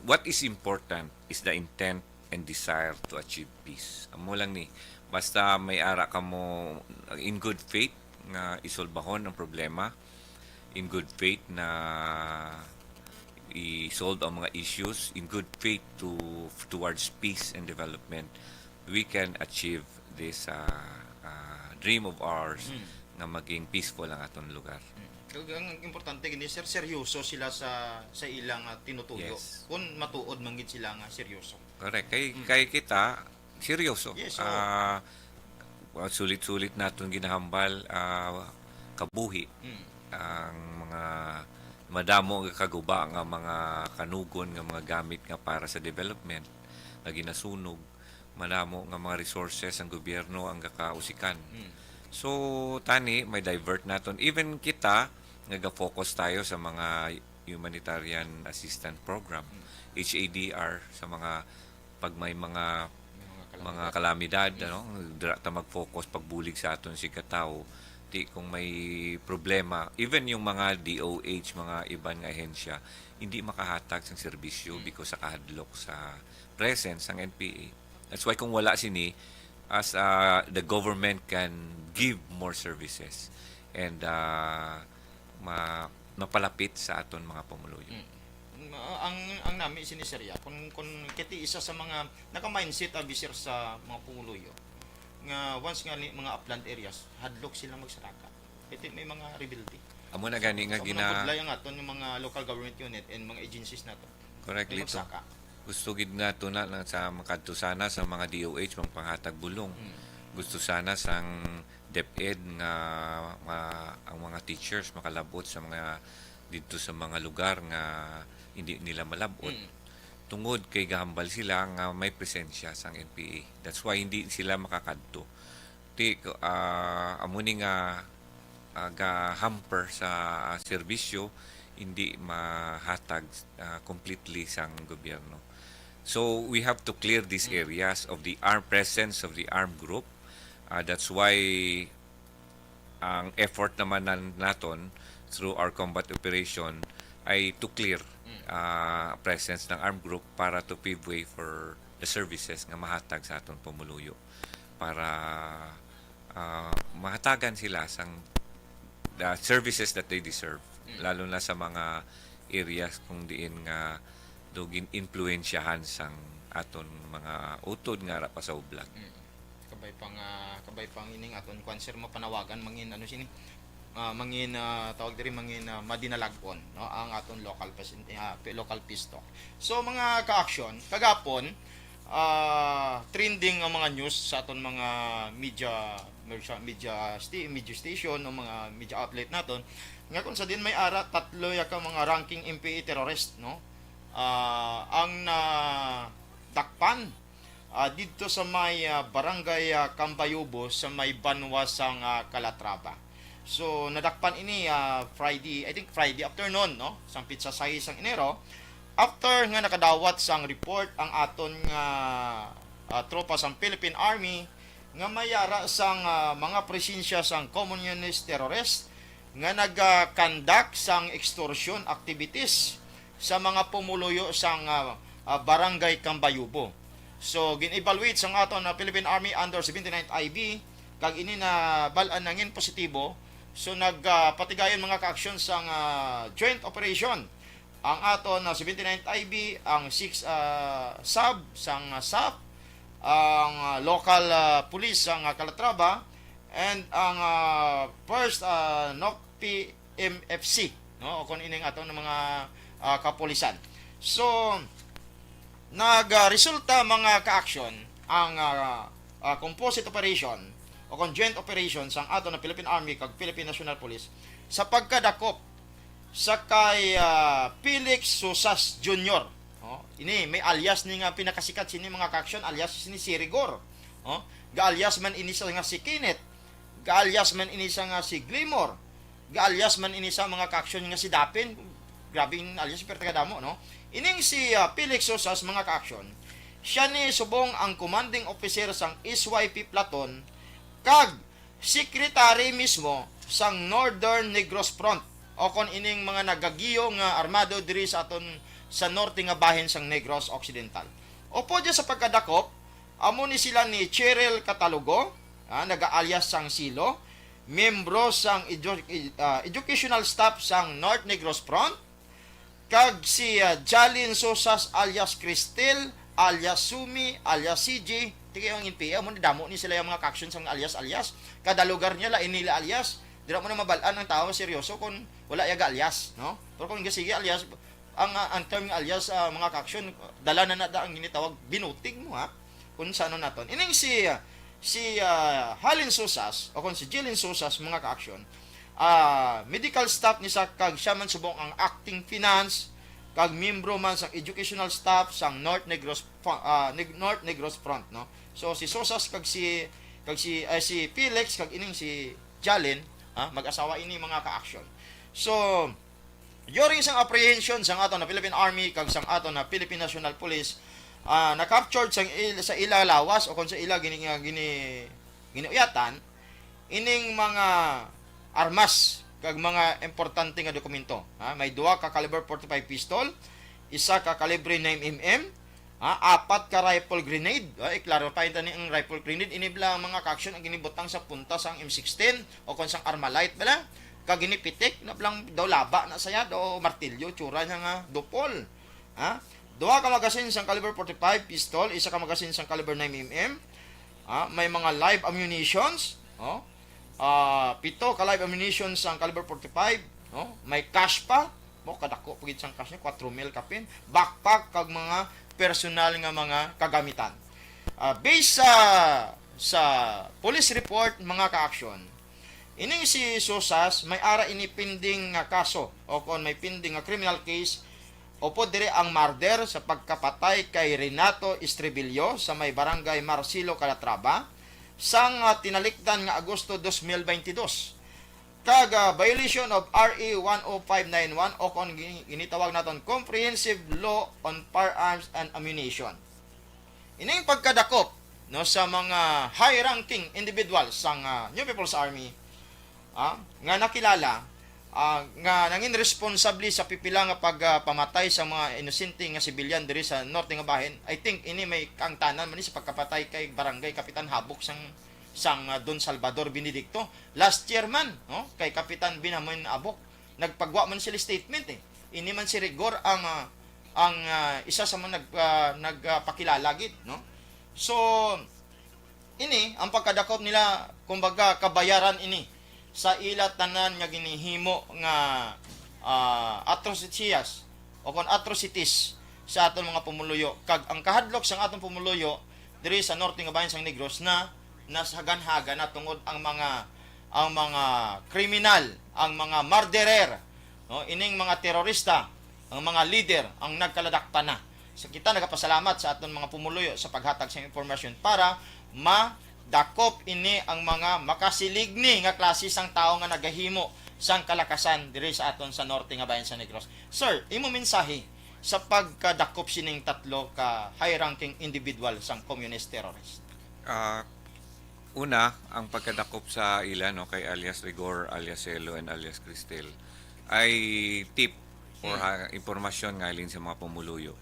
What is important is the intent and desire to achieve peace. Amo lang ni, basta may ara kamo in good faith nga isolbahon ang problema, in good faith na i-solve ang mga issues, in good faith to towards peace and development, we can achieve this uh, uh, dream of ours mm. nga maging peaceful ang aton lugar. Mm. Ang importante gini sir, seryoso sila sa sa ilang uh, tinutuyo. Yes. Kung matuod man gid sila nga seryoso. Correct. Kay mm. kay kita seryoso. Yes, so, uh, sulit-sulit naton ginahambal uh, kabuhi mm. ang mga Madamo nga kaguba nga mga kanugon nga mga gamit nga para sa development nga ginasunog, madamo nga mga resources ang gobyerno ang gakausikan. Mm. So, tani, may divert naton. Even kita, nga ga-focus tayo sa mga humanitarian assistance program, Mm. H A D R, sa mga, pag may mga May mga mga kalamidad. Kalamidad, Mm. ano, dira ta mag-focus pagbulig sa aton sigkatawo. Ti kung may problema, even yung mga D O H, mga iban nga ahensya, hindi makahatag sang serbisyo Mm. because sa kahadlok sa presence sang N P A. That's why kung wala sini, as, ah, the government can give more services and, ah, ma-, mapalapit sa aton mga pumuluyo. Mm. Ma-, ang, ang nami sini, sir, ya, kung, kung kiti isa sa mga naka-mindset abi, sir, sa mga pumuluyo nga once nga ni mga upland areas, hadlok sila magsaraka. Kiti may mga rebelde. Amo na gani nga So, amo gina- nang budlay ang aton nga mga local government unit and mga agencies nato. Correct, May Lito. magsaka. Gusto gid nato na, na sa makadto sana sa mga D O H, magpanghatag bulong. Mm. Gusto sana sang DepEd nga ma-, ang mga teachers makalabot sa mga, didto sa mga lugar nga hindi nila malabot. Mm. Tungod kay gahambal sila nga may presensya sang N P A. That's why hindi sila makakadto. Ti, ah, amo ni nga, ah, ga-hamper sa serbisyo, hindi mahatag, ah, completely sang gobyerno. So, we have to clear these Mm. areas of the armed presence of the armed group. Ah, that's why ang effort naman nan-, naton through our combat operation ay to clear, Mm. ah, presence ng armed group para to pave way for the services nga mahatag sa aton pumuluyo para, ah, mahatagan sila sang the services that they deserve, Mm. lalo na sa mga areas kung diin nga do gin-impluwensyahan sang aton mga utod nga ara pa sa ublag. Mm. Kabay pang, ah, kabay pang ining aton kwan, sir, mapanawagan, mangin, ano sini, ah, mangin, ah, tawag diri, mangin, ah, madinalag-on, no, ang aton local pes-, ah, pe-, local peace talk. So, mga ka-action, kagapon, ah, trending ang mga news sa aton mga media, media, media sti-, media station o mga media outlet naton, nga kung sa din may ara tatlo ya ka mga ranking M P A terrorist, no? Ah, ang nadakpan, ah, didto sa may, ah, barangay, ah, Cambayubo, sa may banwa sang, ah, Calatrava. So, nadakpan ini, ah, Friday, I think Friday afternoon, no? Sang pitsa sais sang Enero. After nga nakadawat sang report ang aton nga, ah, tropa sang Philippine Army nga may ara sang, ah, mga presensya sang communist terrorist nga nag-conduct sang extortion activities sa mga pumuluyo sang, ah, ah, Barangay Cambayubo. So, gin-evaluate sang aton, ah, Philippine Army under seventy-ninth I B, kag ini nabal-an nangin positibo. So, nag, ah, patigayon mga ka-aksyon sang, ah, joint operation ang aton, ah, seventy-ninth I B, ang six, ah, sub sang, ah, sap, ang, ah, local, ah, police sang, ah, Calatrava, and ang, ah, first, ah, NOCPI M F C, no? O kung ining aton mga, ah, kapulisan. So, nag, ah, resulta, mga ka-aksyon, ang, ah, ah, composite operation o kung joint operation sang aton nga Philippine Army kag Philippine National Police sa pagkadakop sa kay, ah, Felix Sosas Junior. Oh, ini may alias ni nga pinakasikat sini, mga ka-aksyon, alias sini si Rigor. Oh, ga-alias man ini sa nga si Kenneth. Ga-alias man ini sa nga si Glimmer. Ga-alias man ini sa, mga ka-aksyon, nga si Dapin. Grabe ang alias, pero tagadamo, no? Ining si, ah, Felix Sosas, mga ka-aksyon, siya ni subong ang commanding officer sang S Y P platoon kag secretary mismo sang Northern Negros Front, o kon ining mga nagagiyo nga armado diri sa aton sa norte nga bahin sang Negros Occidental. Upod dya sa pagkadakop, amo ni sila ni Cheryl Catalogo, ah, naga-alias sang Silo, miyembro sang edu-, ed-, ah, educational staff sang North Negros Front, kag si, ah, Jalin Sosas alias Cristel, alias Sumi, alias C J. Tigay ang N P A, amo ni damo ni sila ang mga ka-aksyon sang alias-alias. Kada lugar niya, lain nila alias. Dira mo na mabal-an ang tawo seryoso kung wala iya ga-alias, no? Pero kung sige alias, ang, ah, ang term nga alias, ah, mga ka-aksyon, dala na na da ang ginitawag binutig mo, ha? Kung sa ano naton. Ining si, ah, si, ah, Halin Sosas, o kung si Jilin Sosas, mga ka-aksyon, ah, medical staff ni sa, kag siya man subong ang acting finance, kag miyembro man sang educational staff sang North Negros Fro-, ah, Neg-, North Negros Front, no? So, si Sosas kag si, kag si, ay, si Felix kag ining si Jalen, ha, mag-asawa ini, mga ka-action. So, during sang apprehension sang aton na Philippine Army kag sang aton na Philippine National Police, ah, na-captured sang il-, sa ila lawas o kon sa ila gini-, nga gini-, giniuyatan, ining mga armas kag mga importante nga dokumento. Ha? May duha ka caliber forty-five pistol, isa ka kalibre nine M M, ha? Apat ka rifle grenade. Ha? I-clarify ta ni ang rifle grenade. Ini bala ang mga ka-action ang ginibutang sa punta sang M sixteen o kon sang Armalite bala. Kag ginipitik na bala daw laba na saya, daw martilyo, tsura niya nga dupol. Ha? Duha ka magazine sang caliber forty-five pistol, isa ka magazine sang caliber nine M M. Ha? May mga live ammunitions, oh. Ah, pito ka live ammunition sang caliber forty-five, no? May cash pa, mo kadako pa gid sang cash niya, kwatro mil kapin, backpack kag mga personal nga mga kagamitan. Ah, based sa, sa police report, mga ka-action, ining si Sosas may ara ini pending nga kaso o kon may pending nga criminal case upod diri ang murder sa pagkapatay kay Renato Estribillo sa may barangay Marcelo Calatrava sang, ah, tinalikdan nga Agosto dos mil baynte dos, kag, ah, violation of R A one oh five nine one o kon gini-, ginitawag naton Comprehensive Law on Firearms and Ammunition. Ining pagkadakop, no, sa mga high-ranking individuals sang, ah, New People's Army, ah, nga nakilala, ah, nga nangin responsable sa pipila nga pagpamatay sa mga inosente nga sibilyan diri sa norte nga bahin. I think ini may kaangtanan man ni sa pagkapatay kay Barangay Kapitan Habok sang, sang, ah, Don Salvador Benedicto. Last year man, no, kay Kapitan Benjamin Abok, nagpagwa man sila statement, eh. Ini man si Rigor ang, ah, ang, ah, isa sa mga nag-, ah, nagpakilala gid, no? So, ini, ang pagkadakop nila, kumbaga, kabayaran ini sa ila tanan nga ginhimo nga, ah, atrocities o kon atrocities sa aton mga pumuluyo. Kag ang kahadlok sang aton pumuluyo diri sa norte nga bahin sang Negros na nasaganhaga na tungod ang mga, ang mga kriminal, ang mga murderer, no, ining mga terorista, ang mga leader ang nagkaladakpan na. So, kita nagapasalamat sa aton mga pumuluyo sa paghatag sa impormasyon para madakop ini ang mga makasiligni nga klase sang tawo nga nagahimo sang kalakasan diri sa aton sa norte nga bayan sa Negros. Sir, imo mensahe sa pagkadakop sining tatlo ka high-ranking individual sang communist terrorist? Ah, una, ang pagkadakop sa ila, no, kay alias Rigor, alias Celo, and alias Cristel ay tip or Hmm. ha, impormasyon nga halin sa mga pumuluyo.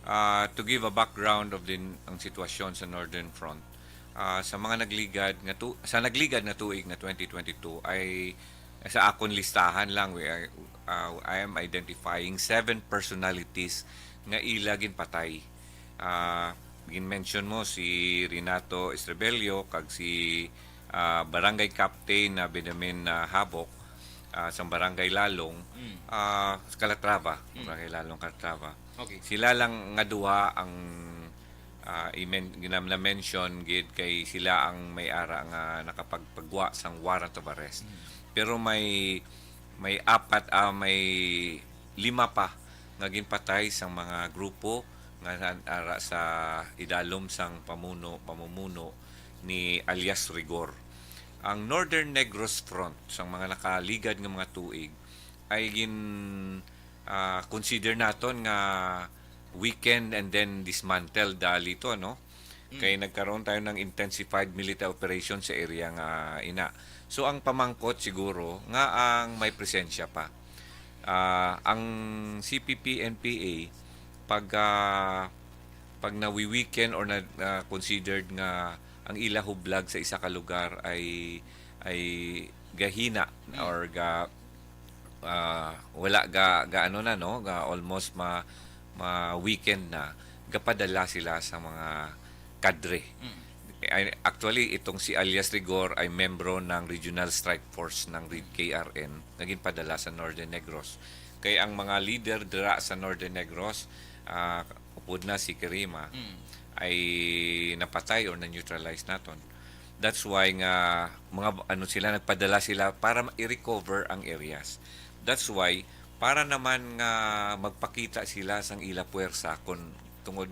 Ah, to give a background of din ang sitwasyon sa Northern Front, ah, sa mga nagligad nga tu-, sa nagligad nga tuig nga twenty twenty-two ay sa akon listahan lang, we are, ah, I am identifying seven personalities nga ila ginpatay. Ah, gin-mention mo si Renato Estrebello kag si, ah, Barangay Captain na Benjamin, ah, Habok, ah, sang Barangay Lalong, Mm. ah, sa Calatrava, Mm. Barangay Lalong, Calatrava. Okay. Sila lang nga duha ang, ah, i-men-, ginam-, na-mention gid kay sila ang may ara nga nakapagpagwa sang warrant of arrest. Mm. Pero may, may apat, ah, may lima pa nga ginpatay sang mga grupo nga nan-, ara sa idalom sang pamuno, pamumuno ni alias Rigor. Ang Northern Negros Front sang mga nakaligad nga mga tuig ay gin-, ah, consider naton nga weakened and then dismantled dali to, no? Mm. Kay nagkaroon tayo ng intensified military operation sa area nga ina. So, ang pamangkot siguro nga ang may presensya pa. Ah, ang C P P N P A, pag, ah, pag nawi-weaken or na, na considered nga ang ila hublag sa isa ka lugar ay, ay gahina Mm. or ga-, ah, wala ga, ga ano na, no, ga almost ma, ma-weaken na, gapadala sila sa mga kadre. Mm. Ay, actually, itong si alias Rigor ay membro ng Regional Strike Force ng Red K R N na ginpadala sa Northern Negros. Kay ang mga leader dira sa Northern Negros, ah, upod na si Kerima, Mm. ay napatay or na-neutralize naton. That's why nga mga ano sila, nagpadala sila para ma- i-recover ang areas. That's why para naman nga magpakita sila sang ila puwersa kun tungod,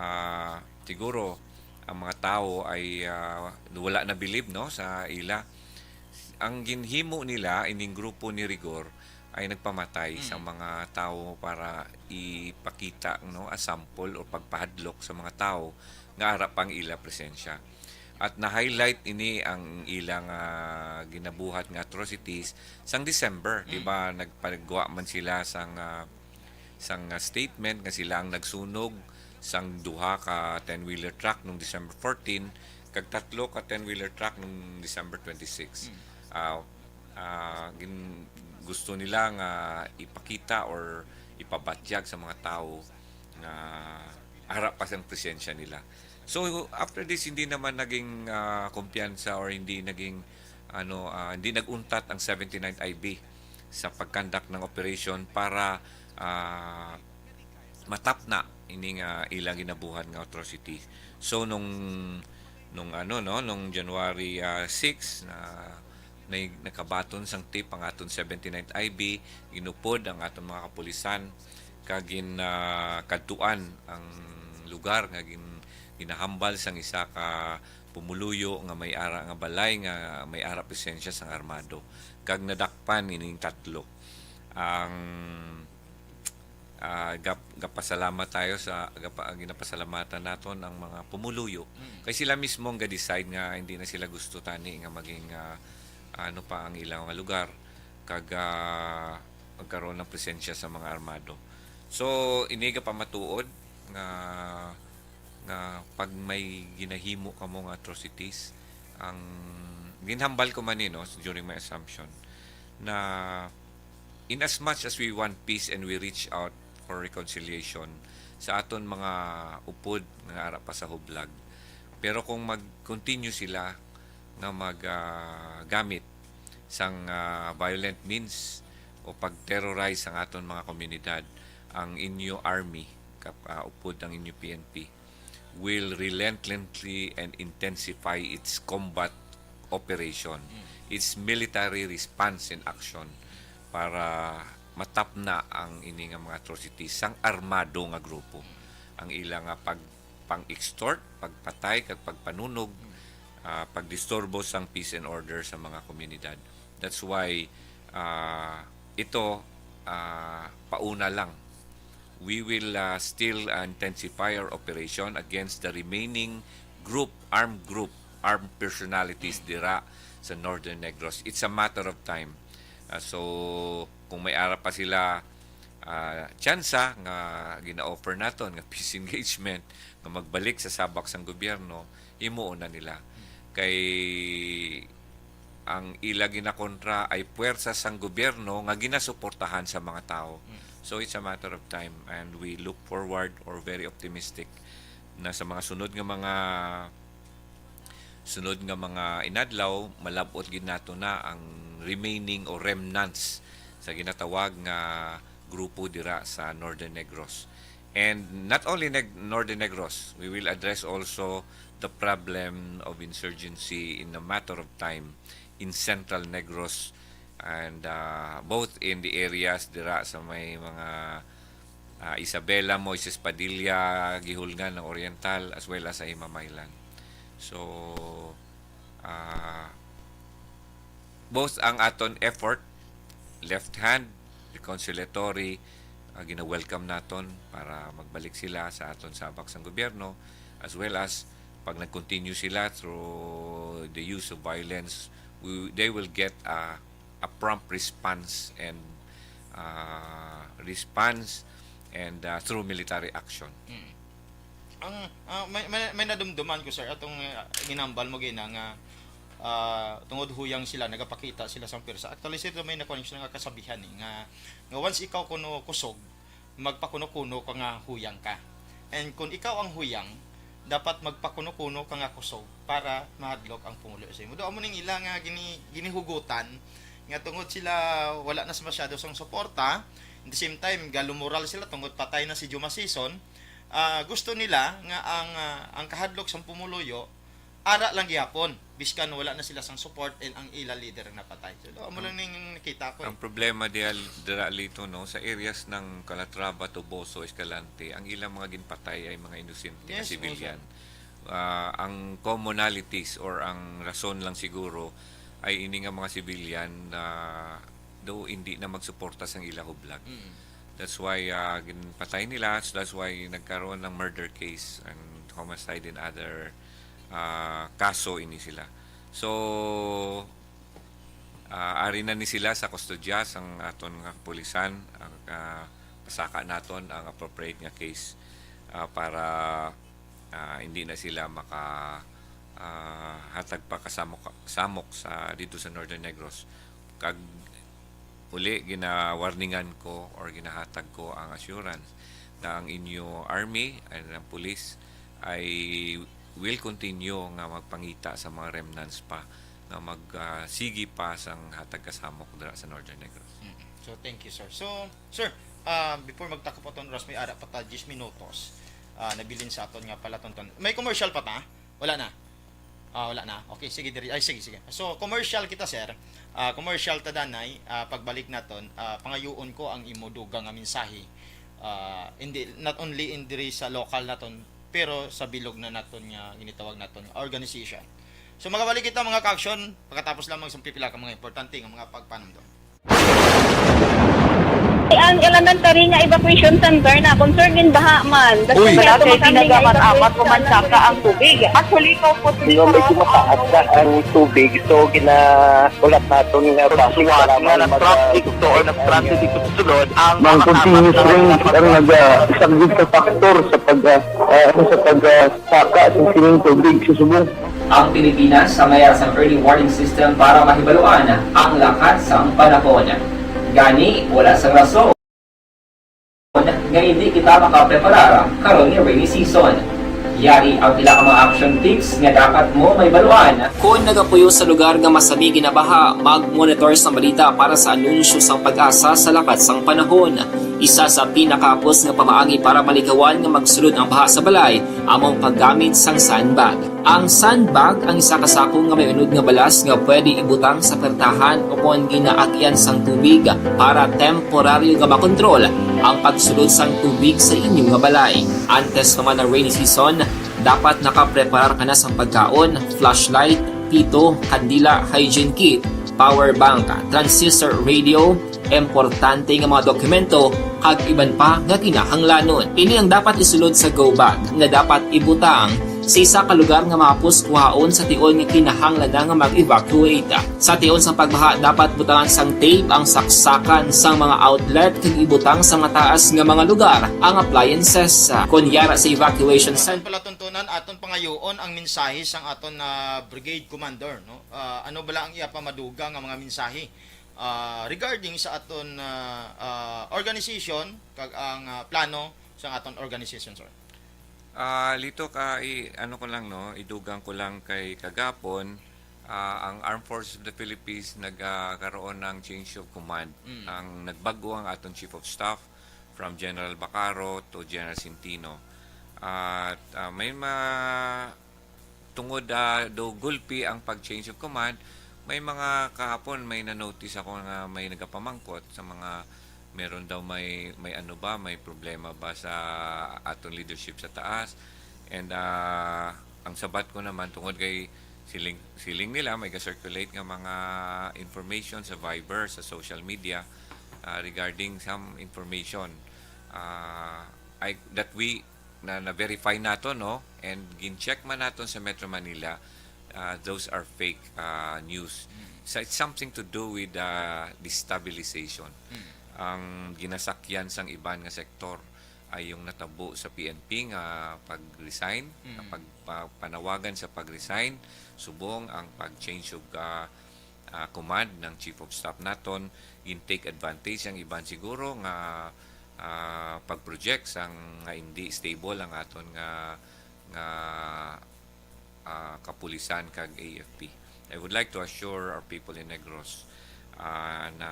ah, siguro ang mga tawo ay, ah, wala na bilib, no, sa ila. Ang ginhimo nila ining grupo ni Rigor ay nagpamatay sa Mm. mga tawo para ipakita, no, a sample o pagpahadlok sa mga tawo nga ara pa ang ila presensya. At na-highlight ini ang ilang, ah, ginabuhat nga atrocities sang December, di Mm. ba? Nagpagwa man sila sang, ah, sang, ah, statement nga sila ang nagsunog sang duha ka ten-wheeler truck nung December fourteen, kag tatlo ka ten-wheeler truck nung December twenty-six. Mm. Ah, ah, gin-, gusto nila nga ipakita or ipabatyag sa mga tawo nga ara pa sang presensya nila. So, after this, hindi naman naging, ah, kumpiyansa or hindi naging, ano, ah, hindi nag-untat ang seventy-ninth I B sa pag-conduct ng operation para, ah, matapna ining, ah, ilang ginabuhat nga atrocity. So, nung, nung ano, no, nung January, ah, six, na, na nakabaton sang tip ang aton seventy-ninth I B, ginupod ang aton mga kapulisan, kag gin, ah, kadtuan ang lugar nga gin-, ginahambal sang isa ka pumuluyo nga may ara nga balay nga may ara presensya sang armado, kag nadakpan ining tatlo. Ang, ah, gap-, gapasalamat tayo sa gapa-, ginapasalamatan naton ang mga pumuluyo. Mm. Kay sila mismo ang ga-decide nga hindi na sila gusto tani nga maging, ah, ano pa ang ilang mga lugar, kag, ah, magkaroon ng presensya sa mga armado. So, ini gapamatuod nga, nga pag may ginahimo kamo nga atrocities, ang ginhambal ko man ni, no, during my assumption, na in as much as we want peace and we reach out for reconciliation sa aton mga upod nga ara pa sa hublag, pero kung mag-continue sila nga mag, ah, gamit sang, ah, violent means o pag-terrorize sang aton mga komunidad, ang inyo army, kap-, ah, upod ang inyo P N P, will relentlessly and intensify its combat operation, Mm. its military response in action para matapna ang ini nga mga atrocities sang armado nga grupo. Ang ila nga pag-, pang-extort, pagpatay, kag pagpanunog, Mm. ah, pagdisturbo sang peace and order sa mga komunidad. That's why, ah, ito, ah, pauna lang. We will, ah, still intensify our operation against the remaining group, armed group, armed personalities Mm. dira sa Northern Negros. It's a matter of time. Ah, so, kung may ara pa sila, ah, tsansa nga gina-offer naton nga peace engagement, nga magbalik sa sabak sang gobyerno, himuon na nila. Kay ang ila ginakontra ay puwersa sang gobyerno nga ginasuportahan sa mga tawo. Mm. So, it's a matter of time, and we look forward or very optimistic na sa mga sunod nga mga, sunod nga mga inadlaw, malab-ot gid nato na ang remaining o remnants sa ginatawag nga grupo dira sa Northern Negros. And not only Neg-, Northern Negros, we will address also the problem of insurgency in a matter of time in Central Negros, and, ah, both in the areas dira sa may mga, ah, Isabela, Moises Padilla, Guihulngan, ang Oriental, as well as sa Himamaylan. So, ah, both ang aton effort, left hand, reconciliatory, ah, gina-welcome naton para magbalik sila sa aton sabak sang gobyerno, as well as pag nag-continue sila through the use of violence, we, they will get a, a prompt response and, ah, response and, ah, through military action. Mm. Ang, ah, may, may, may nadumduman ko, sir, atong, ah, ginambal mo gina nga, ah, tungod huyang sila, nagapakita sila sang pwersa. Actually, sir, may na-connection nga kasabihan, eh, nga, nga once ikaw kuno kusog, magpakuno-kuno ka nga huyang ka. And kung ikaw ang huyang, dapat magpakuno-kuno ka nga kusog para mahadlok ang pumuluyo sa imo. Do amo ning ila nga gini-, ginihugutan nga tungod sila wala na sa masyado sang suporta, at the same time, galumoral sila tungod patay na si Juma Sison. Ah, gusto nila nga ang, ah, ang kahadlok sang pumuluyo ara lang gihapon, biskan wala na sila sang support and ang ila leader ang napatay. So, amo lang ning nakita ko, eh. Ang problema diya, dira, Lito, no, sa areas ng Calatrava, Toboso, Escalante, ang ilang mga ginpatay ay mga inosente nga Yes, civilian. Ah, ang commonalities or ang rason lang siguro ay ini nga mga civilian na do hindi na magsuporta sang ila hublag. Mm. That's why ah, ginpatay nila. So that's why nagkaroon ng murder case and homicide and other ah, kaso ini sila. So ah, ari na ni sila sa kustodya sang aton nga kapulisan. Ang ah, pasaka naton ang appropriate nga case ah, para ah, hindi na sila maka ah, hatag pa kasamok samok sa dito sa Northern Negros. Kag uli, ginawarningan ko or ginahatag ko ang assurance na ang inyo army and ang police ay will continue nga magpangita sa mga remnants pa nga mag ah, sige pa sang hatag kasamok dira sa Northern Negros. Mm. So, thank you, sir. So, sir, ah, before magtakop aton oras, may ara pa ta diyes minutos. Ah, nabilin sa aton nga palatunton. May commercial pa ta? Wala na. Ah, wala na. Okay, sige diri. Ay, sige, sige. So, commercial kita, sir. Ah, commercial ta danay, ah, pagbalik naton, ah, pangayuon ko ang imo dugang nga mensahe. Ah, hindi, not only in diri sa local naton, pero sa bilog na naton nga ginitawag naton nga organization. So, magabalik kita, mga ka-action, pagkatapos lamang sa pipila ka mga importante nga mga pagpanumdom. Ang elementary nga evacuation center na concern gin baha man. Uy! Wala kay ginagamat-amat ko man saka ang tubig. Actually, ko po Di ba, medyo mataas na ang tubig, so ginahulat naton nga basig sa lamang mag- traffic to or nag-transit dito sa sulod ang Ang continuous rain ang nagsaglit sa factor sa pag ah, ah, ano, sa pag ah, saka sa sining tubig sa subong. Ang Pilipinas sa mayara sang early warning system para mahibaluan ang lakat sang panahon. Gani, wala sang rason nga hindi kita makapreparar karon nga rainy season. Yari ang pila ka mga action tips nga dapat mo mahibaluan. Kon nagapuyo sa lugar nga masami ginabaha, mag-monitor sa balita para sa anunsyo sang PAGASA sa lakat sang panahon. Isa sa pinakahapos nga pamaagi para maligawan nga magsulod ang baha sa balay amo ang paggamit sang sandbag. Ang sandbag ang isa ka sako nga may unod nga balas nga pwede ibutang sa pertahan ukon ginaagyan sang tubig para temporaryo nga makontrol ang pagsulod sang tubig sa inyo nga balay. Antes pa man ang rainy season, dapat nakapreparar ka na sang pagkaon, flashlight, pito, kandila, hygiene kit, power bank, transistor radio, importante nga mga dokumento, kag iban pa nga kinahanglanon. Ini ang dapat isulod sa go bag nga dapat ibutang sa isa ka lugar nga mahapos kuhaon sa tion nga kinahanglan na nga mag-evacuate. Sa tion sa pagbaha, dapat butangan sang tape ang saksakan sang mga outlet kag ibutang sa mataas nga mga lugar ang appliances. Kon yara sa evacuation center, Palatuntunan, aton pangayoon ang mensahe sang aton ah, brigade commander, no? Ah, ano bala ang iya pamadugang nga mga mensahe ah, regarding sa aton ah, ah, organization kag ang ah, plano sa aton organization, sir? Ah, Lito, ka i, ano ko lang, no, idugang ko lang kay kagapon, ah, ang Armed Forces of the Philippines nagkaroon ng change of command. Mm. Ang nagbag-o ang aton chief of staff from General Bacaro to General Centino. At ah, may ma tungod ah, do gulpi ang pag-change of command, may mga kahapon may na-notice ako nga may nagapamangkot sa mga meron daw may may ano ba, may problema ba sa aton leadership sa taas. And ah, ang sabat ko naman, tungod kay siling siling nila may ga-circulate nga mga information sa Viber, sa social media ah, regarding some information ah, I, that we na na-verify nato, no, and gin-check man naton sa Metro Manila, ah, those are fake ah, news. So it's something to do with ah, destabilization. Ang ginasakyan sang iban nga sektor ay yung natabo sa P N P nga pag-resign, nga pag pa- panawagan sa pag-resign, subong ang pag-change of ah, ah, command ng chief of staff naton, gin-take advantage ang iban siguro nga ah, pag-project sang nga hindi stable ang aton nga nga ah, kapulisan kag A F P. I would like to assure our people in Negros ah, na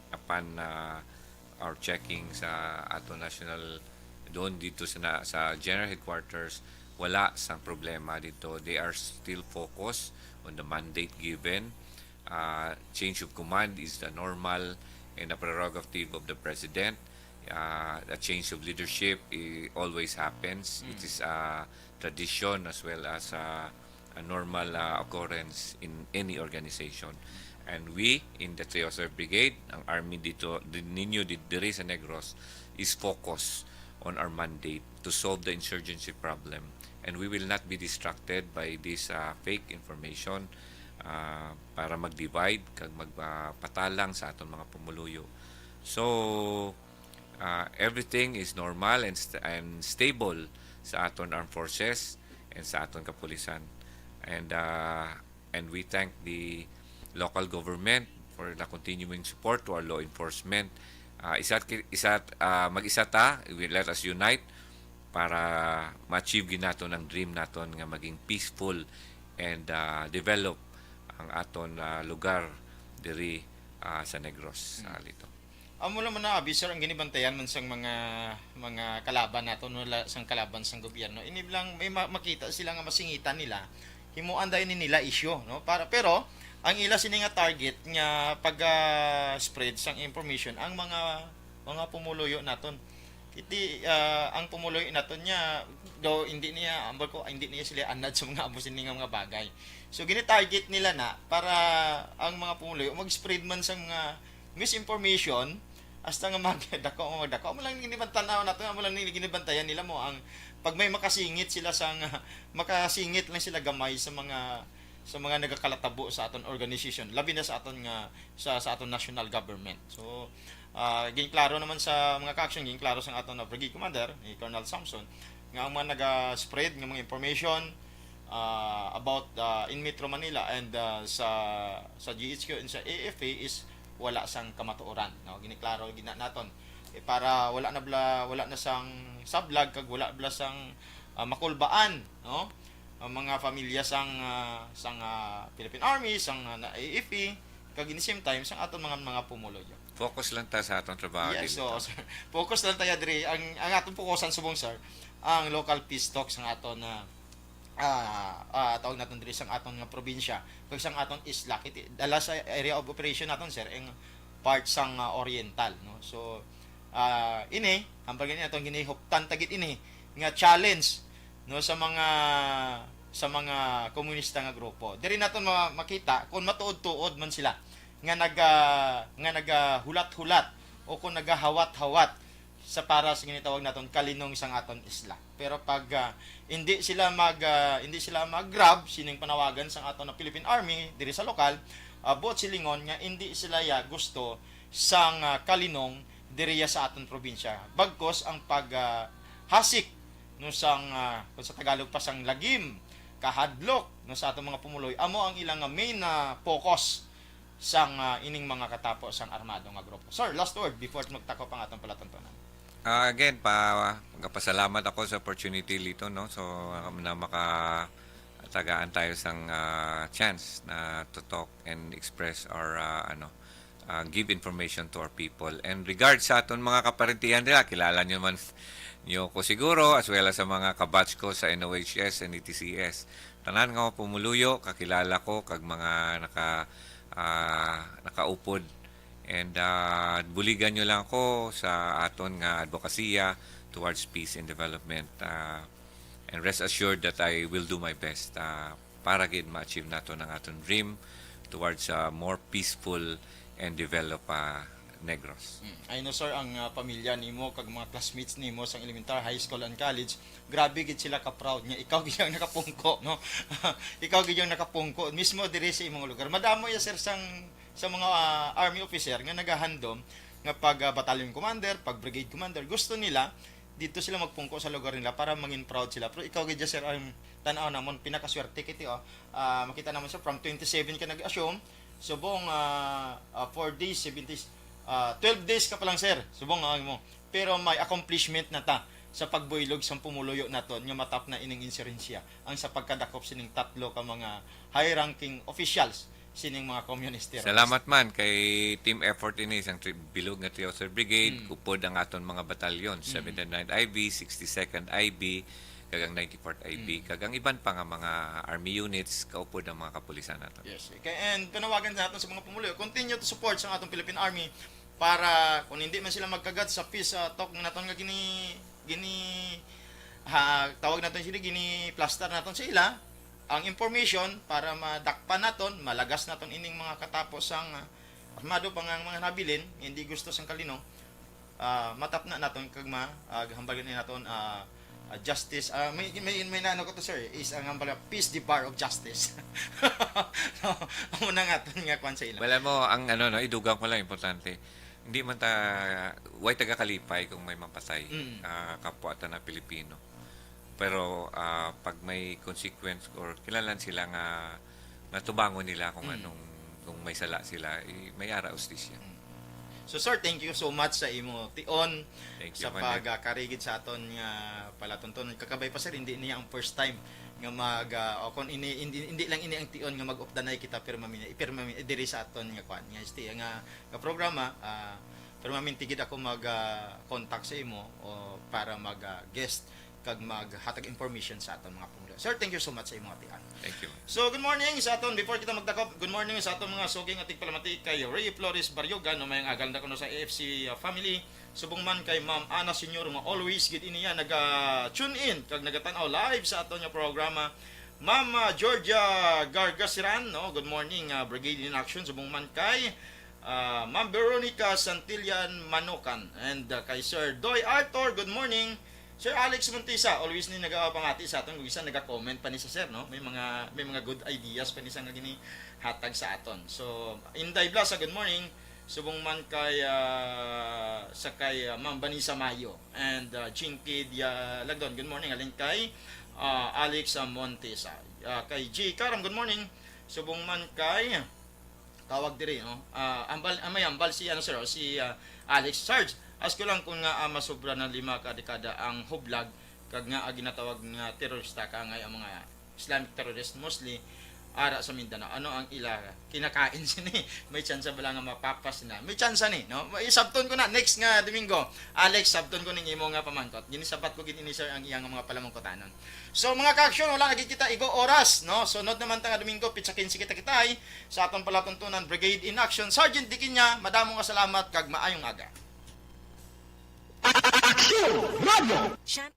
apan ah, our checking sa ato national doon dito sa na, sa general headquarters, Wala sang problema dito. They are still focused on the mandate given. Uh, change of command is the normal and the prerogative of the president. Uh, a change of leadership, it always happens. It is a tradition as well as a, a normal, uh, occurrence in any organization. And we, in the Three oh Seven Brigade, ang army dito, di-, ninyo di-, diri sa Negros, is focused on our mandate to solve the insurgency problem. And we will not be distracted by this, uh, fake information, uh, para mag-divide kag magpatalang sa aton mga pumuluyo. So, uh, everything is normal and st-, and stable sa aton armed forces and sa aton kapulisan. And, uh, and we thank the local government for the continuing support to our law enforcement. Uh, isa, isa, uh, mag-isa ta, we, let us unite para ma-achieve gid naton ang dream naton nga maging peaceful and, uh, develop ang aton, uh, lugar diri, uh, sa Negros, uh, Lito. Amo lang man na, abi, sir, ang ginibantayan man sang mga, mga kalaban nato, no, la-, sang kalaban sang gobyerno. Ini lang may ma-, makita sila nga masingitan nila, himuan dayon ni nila issue, no? Para, pero ang ila sini nga target nga pag, ah, spread sang information ang mga, mga pumuluyo naton. Iti, ah, ang pumuluyo naton niya, do hindi niya, ambal ko, hindi niya sila anad sa mga amo sini nga mga bagay. So, gini-target nila na para ang mga pumuluyo mag-spread man sa mga misinformation, hasta nga magdako, magdako. Amo lang ni ginibantanaw nato, amo lang ni ginibantayan nila mo ang pag may makasingit sila sa nga, makasingit lang sila gamay sa mga, sa mga nagakalatabo sa aton organization, labi na sa aton nga, sa, sa aton national government. So, ah, ginklaro naman sa mga ka-action, ginklaro sa aton na Brigade Commander, ni Colonel Samson, nga ang mga naga-spread nga mga information, ah, about, ah, in Metro Manila and, ah, sa, sa G H Q and sa A F A is wala sang kamatuoran, no? Giniklaro gina naton. Eh, para wala na bla, wala na sang sablag kag wala bla sang, ah, makulbaan, no? Ang mga pamilya sang, ah, sang, ah, Philippine Army, sang, ah, na A F P, kag in the same time sang aton mga, mga pumuluyo. Focus lang ta sa aton trabaho. Yes, dito. So, sir. Focus lang tayo diri. Ang, ang atong fokusan subong, sir, ang local peace talks nga aton na, ah, ah, tawag naton diri sang aton nga probinsya, kag sang aton isla. Kiti, dala sa area of operation naton, sir, ang part sang, ah, oriental, no? So, ah, ini, ang pagani aton ginihuptan tagit ini nga challenge, no, sa mga, sa mga komunista nga grupo. Diri naton ma-, makita kung matuod-tuod man sila nga naga-, nga nagahulat-hulat o kung nagahawat-hawat sa para sa ginitawag naton kalinong sang aton isla. Pero pag, ah, hindi sila mag, ah, hindi sila mag-grab sining panawagan sang aton na Philippine Army diri sa lokal, ah, buot silingon nga hindi sila ya gusto sang, ah, kalinong diri ya sa aton probinsya. Bagkos ang pag, ah, hasik, no, sang, ah, kung sa Tagalog pa, sang lagim, kahadlok, no, sa aton mga pumuloy, amo ang ilang, ah, main na focus sang, ah, ining mga katapo sang armado nga grupo. Sir, last word before magtakop ang atong palatuntunan. Ah, again, pa, magpasalamat ako sa opportunity, Lito, no? So, na makatagaan tayo sang, ah, chance na to talk and express our, ah, ano, ah, give information to our people. And regard sa aton mga kaparintihan nila, kilala nyo man nyo ko siguro, as well as sa mga kabatch ko sa N O H S and E T C S. Tanan nga mga pumuluyo, kakilala ko, kag mga naka, ah, nakaupod. And, ah, buligan nyo lang ako sa aton nga advokasya towards peace and development. Ah, and rest assured that I will do my best, ah, para gid ma-achieve naton ang aton dream towards a more peaceful and developed, ah, Negros. Mm. I know, sir, ang, ah, pamilya nimo kag mga classmates nimo sa elementary, high school, and college, grabe gid sila ka-proud nga ikaw gid ang nakapungko, no? Ikaw gid ang nakapungko mismo diri sa imong lugar. Madamo ya, sir, sang, sa mga, ah, army officer nga nagahandom nga pag, ah, battalion commander, pag brigade commander, gusto nila dito sila magpungko sa lugar nila para mangin proud sila. Pero ikaw gid, sir, ang tan-aw namon, pinakaswerte kiti, oh. Ah, makita namon, sir, from twenty-seven ka nag-assume, subong, ah, ah, four days, seven days, ah, twelve days ka pa lang, sir. Subong ang mo. Pero may accomplishment na ta sa pagbuylog sang pumuluyo naton nga matap na ining insurhensya, ang sa pagkadakop sining tatlo ka mga high-ranking officials sining mga communist terrorists. Salamat man kay team effort ini sang tri-, bilog nga Three oh seven Brigade, Mm. upod ang aton mga batalyon, Mm. seventy-ninth I B, sixty-second I B, kag ang ninety-fourth I B, Mm. kag ang iban pa nga mga army units, kaupod ang mga kapulisan nato. Yes. Kay, and panawagan naton sa mga pumuluyo, continue to support sa atong Philippine Army para kung hindi man sila magkagad sa peace ah, talk naton nga gini gini ha, tawag naton sila, gini plaster naton sa ila ang information para madakpan naton, malagas naton ining mga katapo sang ah, armado pa nga mga nabilin, hindi gusto sang kalino, ah, matapna naton kag ma ah, gahambagan naton ah, ah, justice. Ah, may may may naano ko to, sir, is ang hambal peace the bar of justice. No, amo na nga aton nga kwan sa ila. Wala mo, ang ano, no, idugang ko lang, importante. Hindi man ta, way taga kalipay kung may mapatay, Mm. ah, kapwa ta na Pilipino. Pero ah, pag may consequence or kinahanglan sila nga natubangon nila kung Mm. anong, kung may sala sila, eh, may ara ustisya. So sir, thank you so much sa imo tion Thank you, sa Manny. pagkarigid sa aton nga palatuntunan. Kakabay pa sir, hindi niya ang first time nga mag ah, o kung ini hindi, hindi lang ini ang tion nga mag-updanay kita permanente, permanente diri sa aton nga kwan nga isti nga, nga programa ah, permanente gid ako mag ah, contact sa imo o para mag ah, guest kag maghatag information sa aton mga pumuluyo. Sir, thank you so much sa imong atian. Thank you. So, good morning sa aton. Before kita magdakop, good morning sa aton mga suking nga tigpalamati kay Ray Flores Baryogan, no, may ang agal na kuno sa A F C uh, family. Subong man kay Ma'am Ana Senior nga always gid ini yan naga tune in kag nagatan-aw live sa aton nga programa. Ma'am uh, Georgia Gargasiran, no, good morning uh, Brigade in Action. Subong man kay uh, Ma'am Veronica Santillan Manokan and uh, kay Sir Doy Arthur, good morning. Sir Alex Montisa, always ni nagapamati sa aton, kung isa naga-comment pa ni sa sir, no? May mga may mga good ideas pa ni sa nga ginihatag sa aton. So, Inday Blasa, good morning. Subong man kay ah, sa kay ah, Ma'am Vanessa Mayo and uh, Jinky Dia Lagdon, good morning. Alin kay ah, Alex ah, Montisa. Ah, kay G Karam, good morning. Subong man kay tawag diri, no? Ah, ambal, ah, may ambal si ano sir, si ah, Alex Sarge. Ask ko lang kung nga ah, masobra na lima ka dekada ang hublag kag nga ah, ginatawag nga terorista ka nga ang mga Islamic terrorist mostly ara sa Mindanao. Ano ang ila kinakain sini? May tsansa bala nga mapapas na? May tsansa ni, no? Isabton ko na next nga Domingo. Alex, sabton ko ning imo nga pamangkot. Ginisabat ko gid ini sir ang iyang mga palamangkutanon. So mga ka-aksyon, wala na gid kita igo oras, no? Sunod naman ta nga Domingo, pitsa quince kita kita ay sa aton palatuntunan Brigade in Action. Sergeant Dikinya, madamo nga salamat kag maayong aga. Aksyon Radio! Shan-